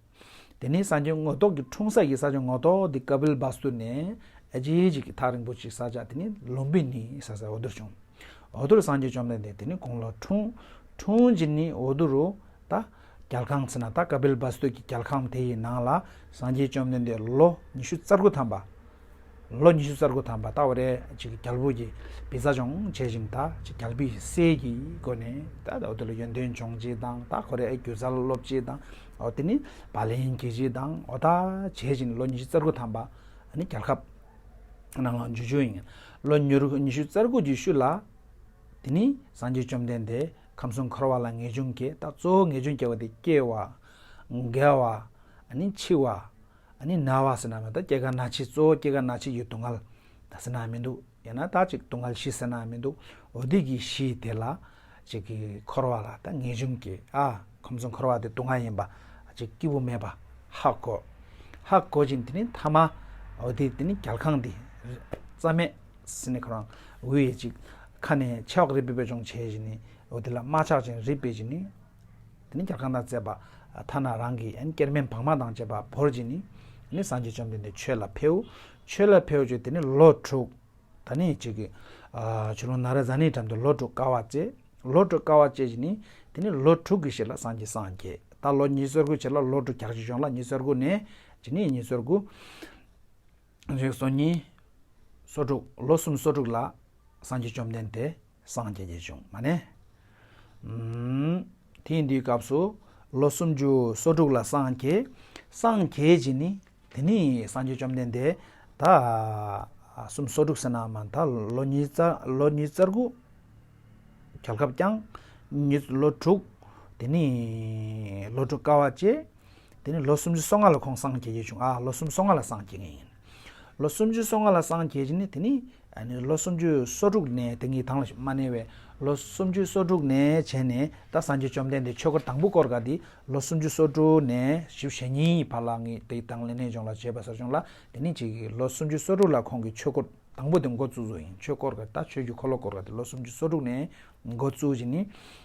དེ་ནི་སངས་རྒྱས་མངོན་རྟོགས་ཀྱི་འཁྲུངས་ས་ཡི་ས་ཆ་མངོན་རྟོགས་དེ་ཀ་པིལ་བཱ་སྟུ་ནས་ཨ་ཅེ་ཅིག་གི་ཐག་རིང་པོ་ཅིག་ས་ཆ་དེ་ནི་ལུམ་བི་ནི་ས་ས་འོ་དུར་བྱུང་། འོ་དུར་སངས་རྒྱས་བཅོམ་ལྡན་འདས་དེ་ནི་དགུང་ལོ་འཁྲུངས། འཁྲུངས་ཀྱི་ནི་འོ་དུ་རུ་ད་རྒྱལ་ཁང་ཟེར་ན་ད་ཀ་པིལ་བཱ་སྟུ་གི་རྒྱལ་ཁང་དེ་ཡི་ནང་ལ་སངས་རྒྱས་བཅོམ་ལྡན་འདས་ལོ་ཉི་ཤུ་རྩ་དགུ་ཐམ་པ། ལོ་ཉི་ཤུ་རྩ་དགུ་ཐམ་པ་ད་འོ་རེ་ཅིག་རྒྱལ་པོ་གི་བི་ཛ་སྦྱོང་བྱེད་ཅིང་ད་ཅིག་རྒྱལ་པོའི་སྲས་ཀྱི་སྒོ་ནས་ད་འོ་དེ་ལ་ཡོན་ཏན་སྦྱོང་བྱེད་དང་ད་ཁོ་རེ་སྒྱུ་རྩལ་སློབ་བྱེད་དང་འོ་དེ་ནི་བ་ལན་གྱི་བྱེད་དང་འོ་ད་བྱེད་ཅིང་ལོ་ཉི་ཤུ་རྩ་དགུ་ཐམ་པ་ཨ་ནི་རྒྱལ་ཁབ་ནང་ལ་འཇུ་འཇུ་ཡིན། ལོ་ཉི་ཤུ་རྩ་དགུ་གི་ཤུལ་ལ་དེ་ནི་སངས་རྒྱས་བཅོམ་ལྡན་འདས་ཁམས་གསུམ་འཁོར་བ་ལ་ངེས་འབྱུང་སྐྱེ། ད་གཙོ་བོ་ངེས་འབྱུང་སྐྱེ་བ་དེ་སྐྱེ་བ། རྒ་བ། ཨ་ནི་འཆི་བ། ཨ་ནི་ན་བ་ཟེར་ན་མི་འདུག་སྐྱེ་རྒ་ན་འཆི་གཙོ་བོ་སྐྱེ་རྒ་ན་འཆི་ཡི་སྡུག་བསྔལ་ད་ཟེར་ན་མི་འདུག་ཡང་ན་ད་ཅིག་སྡུག་བསྔལ་བཞི་ཟེར་ན་མི་འདུག་འོ་དེ་གི་བཞི་དེ་ལ་ཅིག་གི་འཁོར་བ་ལ་ད་ངེས་འབྱུང་གི་ཨ་ཁམས་གསུམ་འཁོར་བ་དེ་སྡུག་བསྔལ་ཡིན་པ་ཅིག་སྐྱིད་པོ་མེད་པ་ཧ་གོ་ཧ་གོ་ཅིང་དེ་ནི་ཐ་མ་འོ་དེ་དེ་ནི་རྒྱལ་ཁང་དེ་རྩ་མེད་ཟེར་ནི་ཁོ་རང་འོ་ཡེ་ཅིག་ཁ་ནས་ཆེ་བག་རི་པི་པེ་ཅོང་བྱས་ཞིག་ནི་འོ་དེ་ལ་མ་ཆགས་ཅིང་རི་པེ་ཅིག་ནི། དེ་ནི་རྒྱལ་ཁང་དང་བཅས་པ་ཐ་ན་རང་གི་ཨན་སྐྱེར་སྨན་བག་མ་དང་བཅས་པ་བོར་གྱིས་ནི་ནི་སངས་རྒྱས་བཅོམ་ལྡན་འདས་ཆོས་ལ་ཕེབས། ཆོས་ལ་ཕེབས་ཀྱི་དེ་ནི་ལོ་དྲུག་ད་ནི་ཅིག་གི་ཆུ་ཀླུང་ན་ར་ཛ་ནིའི་འགྲམ་དུ་ལོ་དྲུག་དཀའ་བ་སྤྱད། ལོ་དྲུག་དཀའ་བ་སྤྱད་ཀྱི་ནི་དེ་ནི་ལོ་དྲུག་གི་ཞིག་ལ་སངས་རྒྱས་སངས་རྒྱས་ད་ལོ་ཉི་ཤུ་རྩ་དགུ་བྱས་ལ་ལོ་དྲུག་བརྒྱག་ཅིག་བྱུང་ལ་ཉི་ཤུ་རྩ་དགུ་ནས་ཅི་ནི་ཉི་ཤུ་རྩ་དགུ། རིགས་སོ་གཉིས། སོ་དྲུག་ལོ་གསུམ་སོ་དྲུག་ལ་སངས་རྒྱས་བཅོམ་ལྡན་འདས་སངས་རྒྱས་རྒྱས་བྱུང་མ་ནས། དེ་ཡིན་དུས་སྐབས་སུ་ལོ་སུམ་ཅུ་སོ་དྲུག་ལ་སངས་རྒྱས། སངས་རྒྱས་ཀྱི་ནི་དེ་ནི་སངས་རྒྱས་བཅོམ་ལྡན་འདས་ད་གསུམ་སོ་དྲུག་ཟེར་ན་མ་ད་ལོ་ཉི་ཤུ་རྩ་ལོ་ཉི་ཤུ་རྩ་དགུ། རྒྱལ་ཁབ་བསྐྱངས། ཉི་ལོ་དྲུག་དེ་ནི་ལོ་དྲུག་དཀའ་བ་སྤྱད། དེ་ནི་ལོ་སུམ་ཅུ་སོ་ལྔ་ལ་ཁོང་སངས་རྒྱས་ཀྱི་བྱུང་ཨ་ལོ་སུམ་ཅུ་སོ་ལྔ་ལ་སངས་རྒྱས་ངེས་ཡིན། ལོ་སུམ་ཅུ་སོ་ལྔ་ལ་སངས་རྒྱས་ཀྱི་ནི་དེ་ནི་ཨ་ནི་ལོ་སུམ་ཅུ་སོ་དྲུག་ནས་དེ་ངའི་དང་ལ་མ་གནས་པའི་ལོ་སུམ་ཅུ་སོ་དྲུག་ནས་བྱས་ནས་ད་སངས་རྒྱས་བཅོམ་ལྡན་འདས་ཆོས་འཁོར་དང་པོ་བསྐོར་ག་དེ་ལོ་སུམ་ཅུ་སོ་དྲུག་ནས་བཞི་བཅུ་ཞེ་གཉིས་བར་ལ་ངས་དེ་དང་ལེན་ནས་སྦྱོང་ལ་བྱས་པ་ཟེར་བྱུང་ལ་དེ་ནི་ཅིག་ལོ་སུམ་ཅུ་སོ་དྲུག་ལ་ཁོང་གི་ཆོས་འཁོར། དང་པོ་དེ་འགོ་བཙུགས་བཟོ་ཡིན། ཆོས་འཁོར་ག་ད་ཆོས་ཀྱི་འཁོར་ལོ་བསྐོར་ག་དེ་ལོ་སུམ་ཅུ་སོ་དྲུག་ནས་འགོ་བཙུགས་བྱས་ནི་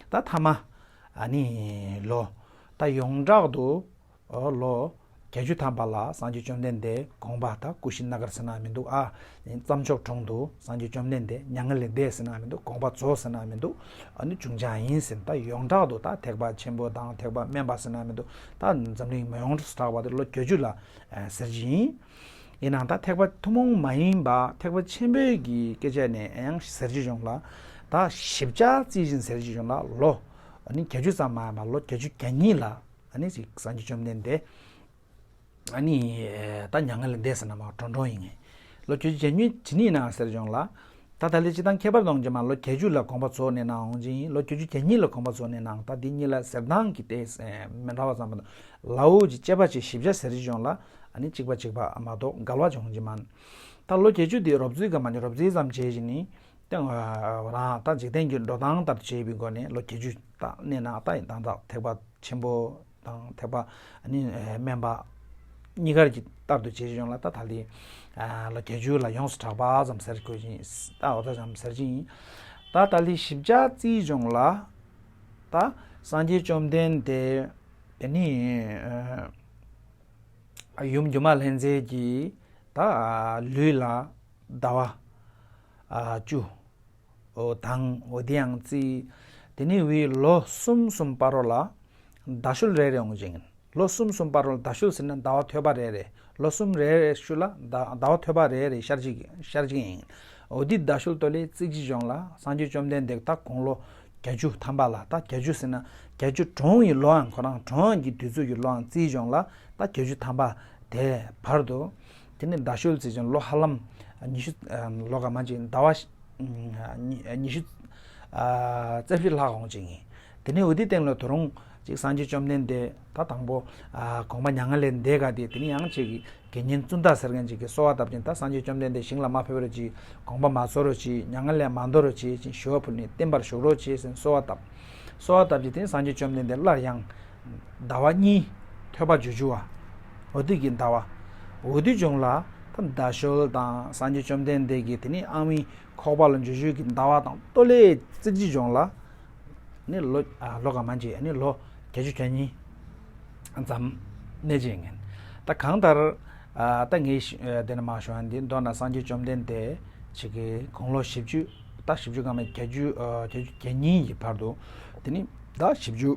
ད་ཐ་མ་ཨ་ནི་ལོ་ད་ཡོངས་གྲགས་དུ་ཨོ་ལོ་བརྒྱད་ཅུ་ཐམ་པ་ལ་སངས་རྒྱས་བཅོམ་ལྡན་འདས་དགོངས་པ་ད་ཀུ་ཤི་ན་གར་ཟེར་ན་མི་འདུག་ཨ་རྩྭ་མཆོག་གྲོང་དུ་སངས་རྒྱས་བཅོམ་ལྡན་འདས་མྱ་ངན་ལས་འདས་ཟེར་ན་མི་འདུག་དགོངས་པ་རྫོགས་ཟེར་ན་མི་འདུག་ཨ་ནི་བྱུང་བྱ་ཡིན་ཟེར་ད་ཡོངས་གྲགས་དུ་ད་ཐེག་པ་ཆེན་པོ་དང་ཐེག་པ་དམན་པ་ཟེར་ན་མི་འདུག་ད་འཛམ་གླིང་མི་ཡོངས་སུ་གྲགས་པ་དེ་ལོ་བརྒྱད་ཅུ་ལ་ཟེར་གྱི་ཡིན། ཡིན་ནའང་ད་ཐེག་པ་ཐུན་མོང་མ་ཡིན་པ་ཐེག་པ་ཆེན་པོའི་གི་སྐད་ཆ་ནས་ཡང་ཟེར་གྱི་ཡོང་ལ། ད་ཞིབ་ཆ་རྩིས་བཞིན་ཟེར་གྱི་ཡོང་ལ་ལོ་ཨ་ནི་བརྒྱད་ཅུ་ཙམ་མ་ཡིན་པ་ལོ་བརྒྱད་ཅུ་གྱ་གཉིས་ལ་ཨ་ནི་ཅིག་སངས་རྒྱས་བཅོམ་ལྡན་འདས་ཨ་ནི་ད་མྱ་ངན་ལས་འདས་ཟེར་ན་མ་གྲོང་གྲོང་ཡིན་ངེས། ལོ་བརྒྱད་ཅུ་གྱ་གཉིས་ཇི་ནི་ན་ཟེར་ཡོང་ལ། ད་ད་ལས་སྤྱི་བཏང་ཁྱད་པར་གཏོང་རྒྱུ་མ་ལོ་བརྒྱད་ཅུ་ལ་དགོངས་པ་རྫོགས་ནས་ན་འོང་ཅིང་ལོ་བརྒྱད་ཅུ་གྱ་གཉིས་ལ་དགོངས་པ་རྫོགས་ནས་ནའང་ད་འདི་གཉིས་ལ་ཟེར་སྟངས་ཀྱི་ཏེ་མི་འདྲ་བ་ཙམ་མ་གཏོགས་ལའོ་ཅི་དཔྱད་པ་ཅིག་ཞིབ་ཆ་ཟེར་གྱི་ཡོང་ལ་ཨ་ནི་གཅིག་པ་གཅིག་པ་མ་གཏོགས་འགལ་བ་འབྱུང་གི་མ། ད་ལོ་བརྒྱད་ཅུ་འདི་རོབ་ཙམ་ག་མ་ནི་རོབ་ཙམ་ཙམ་བྱས་ཀྱི་ནི་ཏེ་རང་ད་འཇིག་རྟེན་གྱི་འགྲོ་སྟངས་ལྟར་བྱས་པའི་སྒོ་ནས་ལོ་བརྒྱད་ཅུ་ད་གནས་ན་ད་ཡིན་དང་ད་ཐེག་པ་ཆེན་པོ། དང་ཐེག་པ་ཨ་ནི་དམན་པ་གཉིས་ཀར་གྱི་ལྟར་དུ་བྱེད་ཀྱི་ཡོང་ལ་ད་ད་ལི་ལོ་བརྒྱད་ཅུ་ལ་ཡོངས་སུ་གྲགས་པ་ཙམ་ཟེར་དགོས་ཀྱི་ད་འོ་ད་ཙམ་ཟེར་གྱི་ཡིན། ད་ད་ལི་ཞིབ་ཆ་རྩིས་ཡོང་ལ་ད་སངས་རྒྱས་བཅོམ་ལྡན་འདས་དེ་ནི་ཡུམ་སྒྱུ་མ་ལྷ་མཛེས་ཀྱི་ད་ལུས་ལ་ཟླ་བ་བཅུ། འོ་དང་འོ་དེ་ཡང་རྩིས། དེ་ནི་བའི་ལོ་གསུམ་གསུམ་བར་རོ་ལ་ཟླ་ཤུལ་རེ་རེ་འོང་ཅིང་ ལོ་གསུམ་གསུམ་བར་ལ་ཟླ་ཤུལ་ཟེར་ན་ཟླ་བ་ཐོས་པ་རེ་རེ། ལོ་གསུམ་རེ་རེ་ཤུལ་ལ་ཟླ་ཟླ་བ་ཐོས་པ་རེ་རེ་ཤར་གཅིག་ཤར་གཅིག་ཡིན། འོ་དེ་ཟླ་ཤུལ་ལྟོ་ལའི་རྩིས་གཅིག་གཞུང་ལ་སངས་རྒྱས་བཅོམ་ལྡན་འདས་ད་དགུང་ལོ་བརྒྱད་ཅུ་ཐམ་པ་ལ། ད་བརྒྱད་ཅུ་ཟེར་ན་བརྒྱད་ཅུ་གྲོངས་ཡི་ལོའང་ཁོ་རང་གྲོངས་ཀྱི་དུས་ཚོད་ཀྱི་ལོའང་རྩིས་གཞུང་ལ་ད་བརྒྱད་ཅུ་ཐམ་པ་དེ་བར་དུ། དེ་ནི་ཟླ་ཤུལ་རྩིས་གཞུང་ལོ་ཧ་ལམ་ཉི་ཤུ། ལོ་ག་མ་ཅིག་ཟླ་བ་ཉི་ཉི་ཤུ་རྩ་བཞི་ལྷག་འོང་ཅིག་ཡིན། དེ་ནས་འོ་དེ་སྟེང་ལ་དོ་རུང་ཅིག་སངས་རྒྱས་བཅོམ་ལྡན་འདས་ད་དང་པོ་དགོངས་པ་མྱ་ངན་ལས་འདས་ག་དེ། དེ་ནས་ཡང་ཅིག་དགེ་བསྙེན་ཙུན་ད་ཟེར་མཁན་ཅིག་གིས་གསོལ་བ་བཏབ་ཅིང་། ད་སངས་རྒྱས་བཅོམ་ལྡན་འདས་ཞིང་ལ་མ་ཕེབས་རོགས་གྱིས། དགོངས་པ་མ་རྫོགས་རོགས་གྱིས། མྱ་ངན་ལས་མ་འདའ་རོགས་གྱིས་ཅིག་ཞུ་བ་ཕུལ་ནས་བརྟན་པར་བཞུགས་རོགས་གྱིས་ཟེར་གསོལ་བ་བཏབ། གསོལ་བ་བཏབ་ཅིང་། དེ་ནས་སངས་རྒྱས་བཅོམ་ལྡན་འདས་སླར་ཡང་ཟླ་བ་གཉིས་ཐོས་པ་རྒྱུ་རྒྱུ་བ། འོ་དེ་གི་ཟླ་བ། འོ་དེ་གཞུང་ལ་ད་ཟླ་ཤུལ་དང་སངས་རྒྱས་བཅོམ་ལྡན་འདས་ཀྱི་དེ་ནས་ཨ་ཝིན་ཁོག་པ་ལ་འཇུ་ཞུ་གི་ཟླ་བ་དང་ལྟོ་ལའི་རྩིས་གཅིག་གཞུང་ལ། ནི་ལོ་ཨ་ལོ་ག་མ་ཅིག་ནི་ལོ་བརྒྱད་ཅུ་གྱ་གཉིས་ཙམ་གནས་ཅན་ངན། ད་གང་ལྟར་ཨ་ད་ངས་ཤི་ཨ་དེ་ནས་མ་ཞུ་ཡང་འདི་མདོར་ན་སངས་རྒྱས་བཅོམ་ལྡན་འདས་ཅིག་གི་དགུང་ལོ་བཞི་བཅུ། ད་བཞི་བཅུ་ག་མ་བརྒྱད་ཅུ་ཨ་བརྒྱད་ཅུ་གྱ་གཉིས་ཀྱི་བར་དུ། དེ་ནི་ད་བཞི་བཅུ་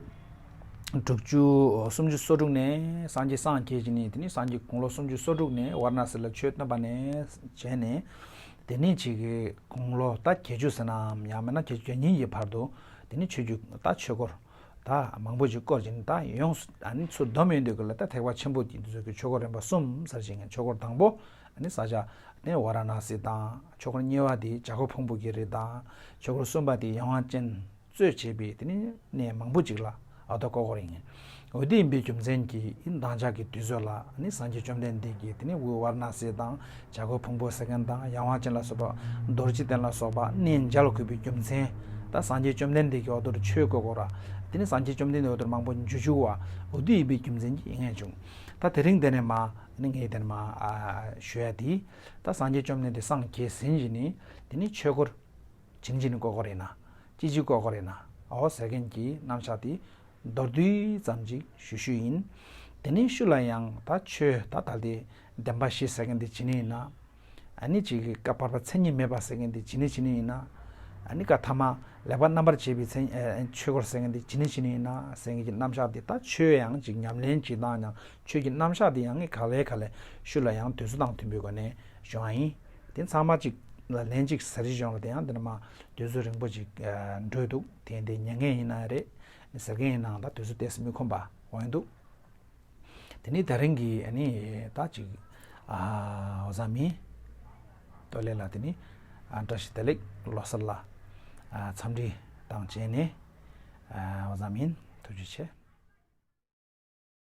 དྲུག་ཅུ་སུམ་ཅུ་སོ་དྲུག་ནས་སངས་རྒྱས་སངས་རྒྱས་ཀྱི་ནི་དེ་ནི་སངས་རྒྱས་དགུང་ལོ་སུམ་ཅུ་སོ་དྲུག་ནས་ཝཱ་ར་ཎ་སི་ལ་ཆོས་བསྟན་པ་ནས་བྱས་ནས། དེ་ནས་ཅིག་གི་དགུང་ལོ་ད་བརྒྱད་ཅུ་ཟེར་ནའམ་ཡང་མིན་ན་བརྒྱད་ཅུ་གྱ་གཉིས་ཀྱི་བར་དུ། དེ་ནས་ཆོས་བརྒྱུད་ད་ཆོས་སྐོར་ད་མང་པོ་ཅིག་བསྐོར་ཅིང་། ད་ཡོངས་སུ་ཨ་ནི་ཚུར་བསྡོམས་ཡོང་དུས་ཀ་ལ་ད་ཐེག་པ་ཆེན་པོ་དེ་ཚོ་གི་ཆོས་སྐོར་རིམ་པ་གསུམ་ཟེར་ཅིང་། ཆོས་སྐོར་དང་པོ་ཨ་ནི་ས་སྐྱ་དེ་ཝཱ་ར་ཎ་སི་དང་། ཆོས་སྐོར་གཉིས་པ་དེ་བྱ་རྒོད་ཕུང་པོ་གི་རི་དང་། ཆོས་སྐོར་གསུམ་པ་དེ་ཡང་དབང་ཅན་གཙོས་བྱས་པའི་དེ་ནི་གནས་མང་པོ་ཅིག་ལ་ཨ་ད་བསྐོར་བསྐོར་ཡིན། འོ་དེ་ཡིན་པའི་རྒྱུ་མཚན་གྱིས་ཨིན་མདང་ཞག་གི་དུས་ཚོད་ལ་ནི་སངས་རྒྱས་བཅོམ་ལྡན་འདས་ཀྱིས་དེ་ནི་དབུས་ཝཱ་ར་ཎ་སི་དང་། བྱ་རྒོད་ཕུང་པོ་ཟེར་མཁན་དང་། ཡང་དབང་ཅན་ལ་སོགས་པ་རྡོ་རྗེ་གདན་ལ་སོགས་པ་གནས་མཇལ་དགོས་པའི་རྒྱུ་མཚན། ད་སངས་རྒྱས་བཅོམ་ལྡན་འདས་ཀྱིས་འོ་དོར་ཆོས་བསྐོར་བསྐོར་ར། དེ་ནི་སངས་རྒྱས་བཅོམ་ལྡན་འདས་འོ་དོར་མང་པོ་འཇུ་བཅུག་པ། འོ་དེ་ཡིན་པའི་རྒྱུ་མཚན་གྱིས་ཡིན་ངེས་བྱུང་། ད་དེ་རིང་དེ་ནས་མ་ནི་ངས་དེ་ནས་མ་ཨ་ཞུ་ཡ་དེ། ད་སངས་རྒྱས་བཅོམ་ལྡན་འདས་སངས་རྒྱས་ཟིན་བཞིན་ནི་དེ་ནི་ཆོས་སྐོར་ཇི་ནི་ཇི་ནི་བསྐོར་བསྐོར་ཡིན་ན། ཅི་ཅི་བསྐོར་བསྐོར་ཡིན་ན། འོ་ཟེར་མཁན་གྱི་རྣམ་གཞག་དེ་མདོར་བསྡུས་ཙམ་ཅིག་ཞུ་ཞུ་ཡིན། དེ་ནས་ཤུལ་ལ་ཡང་ད་ཆོས་ད་ད་དེ་བདེན་པ་བཞི་ཟེར་མཁན་དེ་ཇི་ནི་ཡིན་ན། ཨ་ནི་ཅིག་གི་བསྐལ་པ་བར་པ་མཚན་ཉིད་མེད་པ་ཟེར་མཁན་དེ་ཇི་ནི་ཇི་ནི་ཡིན་ན། ཨ་ནི་བཀའ་ཐ་མ་ལེགས་པར་རྣམ་པར་འབྱེད་པའི་མཚན་ཨ་ཆོས་སྐོར་ཟེར་མཁན་དེ་ཇི་ནི་ཇི་ནི་ཡིན་ན་ཟེར་མཁན་གྱི་རྣམ་གཞག་དེ། ད་ཆོས་ཡང་ཅིག་ཉམས་ལེན་ཅིག་བཏང་ཡང་ཆོས་ཀྱི་རྣམ་གཞག་དེ་ཡང་ག་ལེ་ག་ལེ་ཤུལ་ལ་ཡང་དུས་ཚོད་དང་མཐུན་པའི་སྒོ་ནས་བྱུང་བ་ཡིན། དེ་ཚང་མ་གཅིག་ལ་ལན་གཅིག་ཟེར་གྱི་བྱུང་ལ། དེ་ཡང་དེ་ནས་མ་དུས་ཚོད་རིང་པོ་ཅིག་ཨ་འགྲོས་འདུག་དེ་འདི་ཉན་མཁན་ཡིན་ན་རེད། ཟེར་མཁན་ཡིན་ནའང་ད་དུས་ཚོད་ཏོག་ཙམ་མི་ཁོམ་པ་འོང་འདུག་དེ་ནི་དེ་རིང་གི་ཨ་ནི་ད་ཅིག་ཨ་འོ་ཟ་མི་ཏོ་ལེ་ལ་དེ་ནི་ཨ་བཀྲ་ཤིས་བདེ་ལེགས། ལོ་གསར་ལ་ཨ་འཚམས་འདྲི་དང་བཅས་ནས་ཨ་འོ་ཟ་མིན། ཐུགས་རྗེ་ཆེ།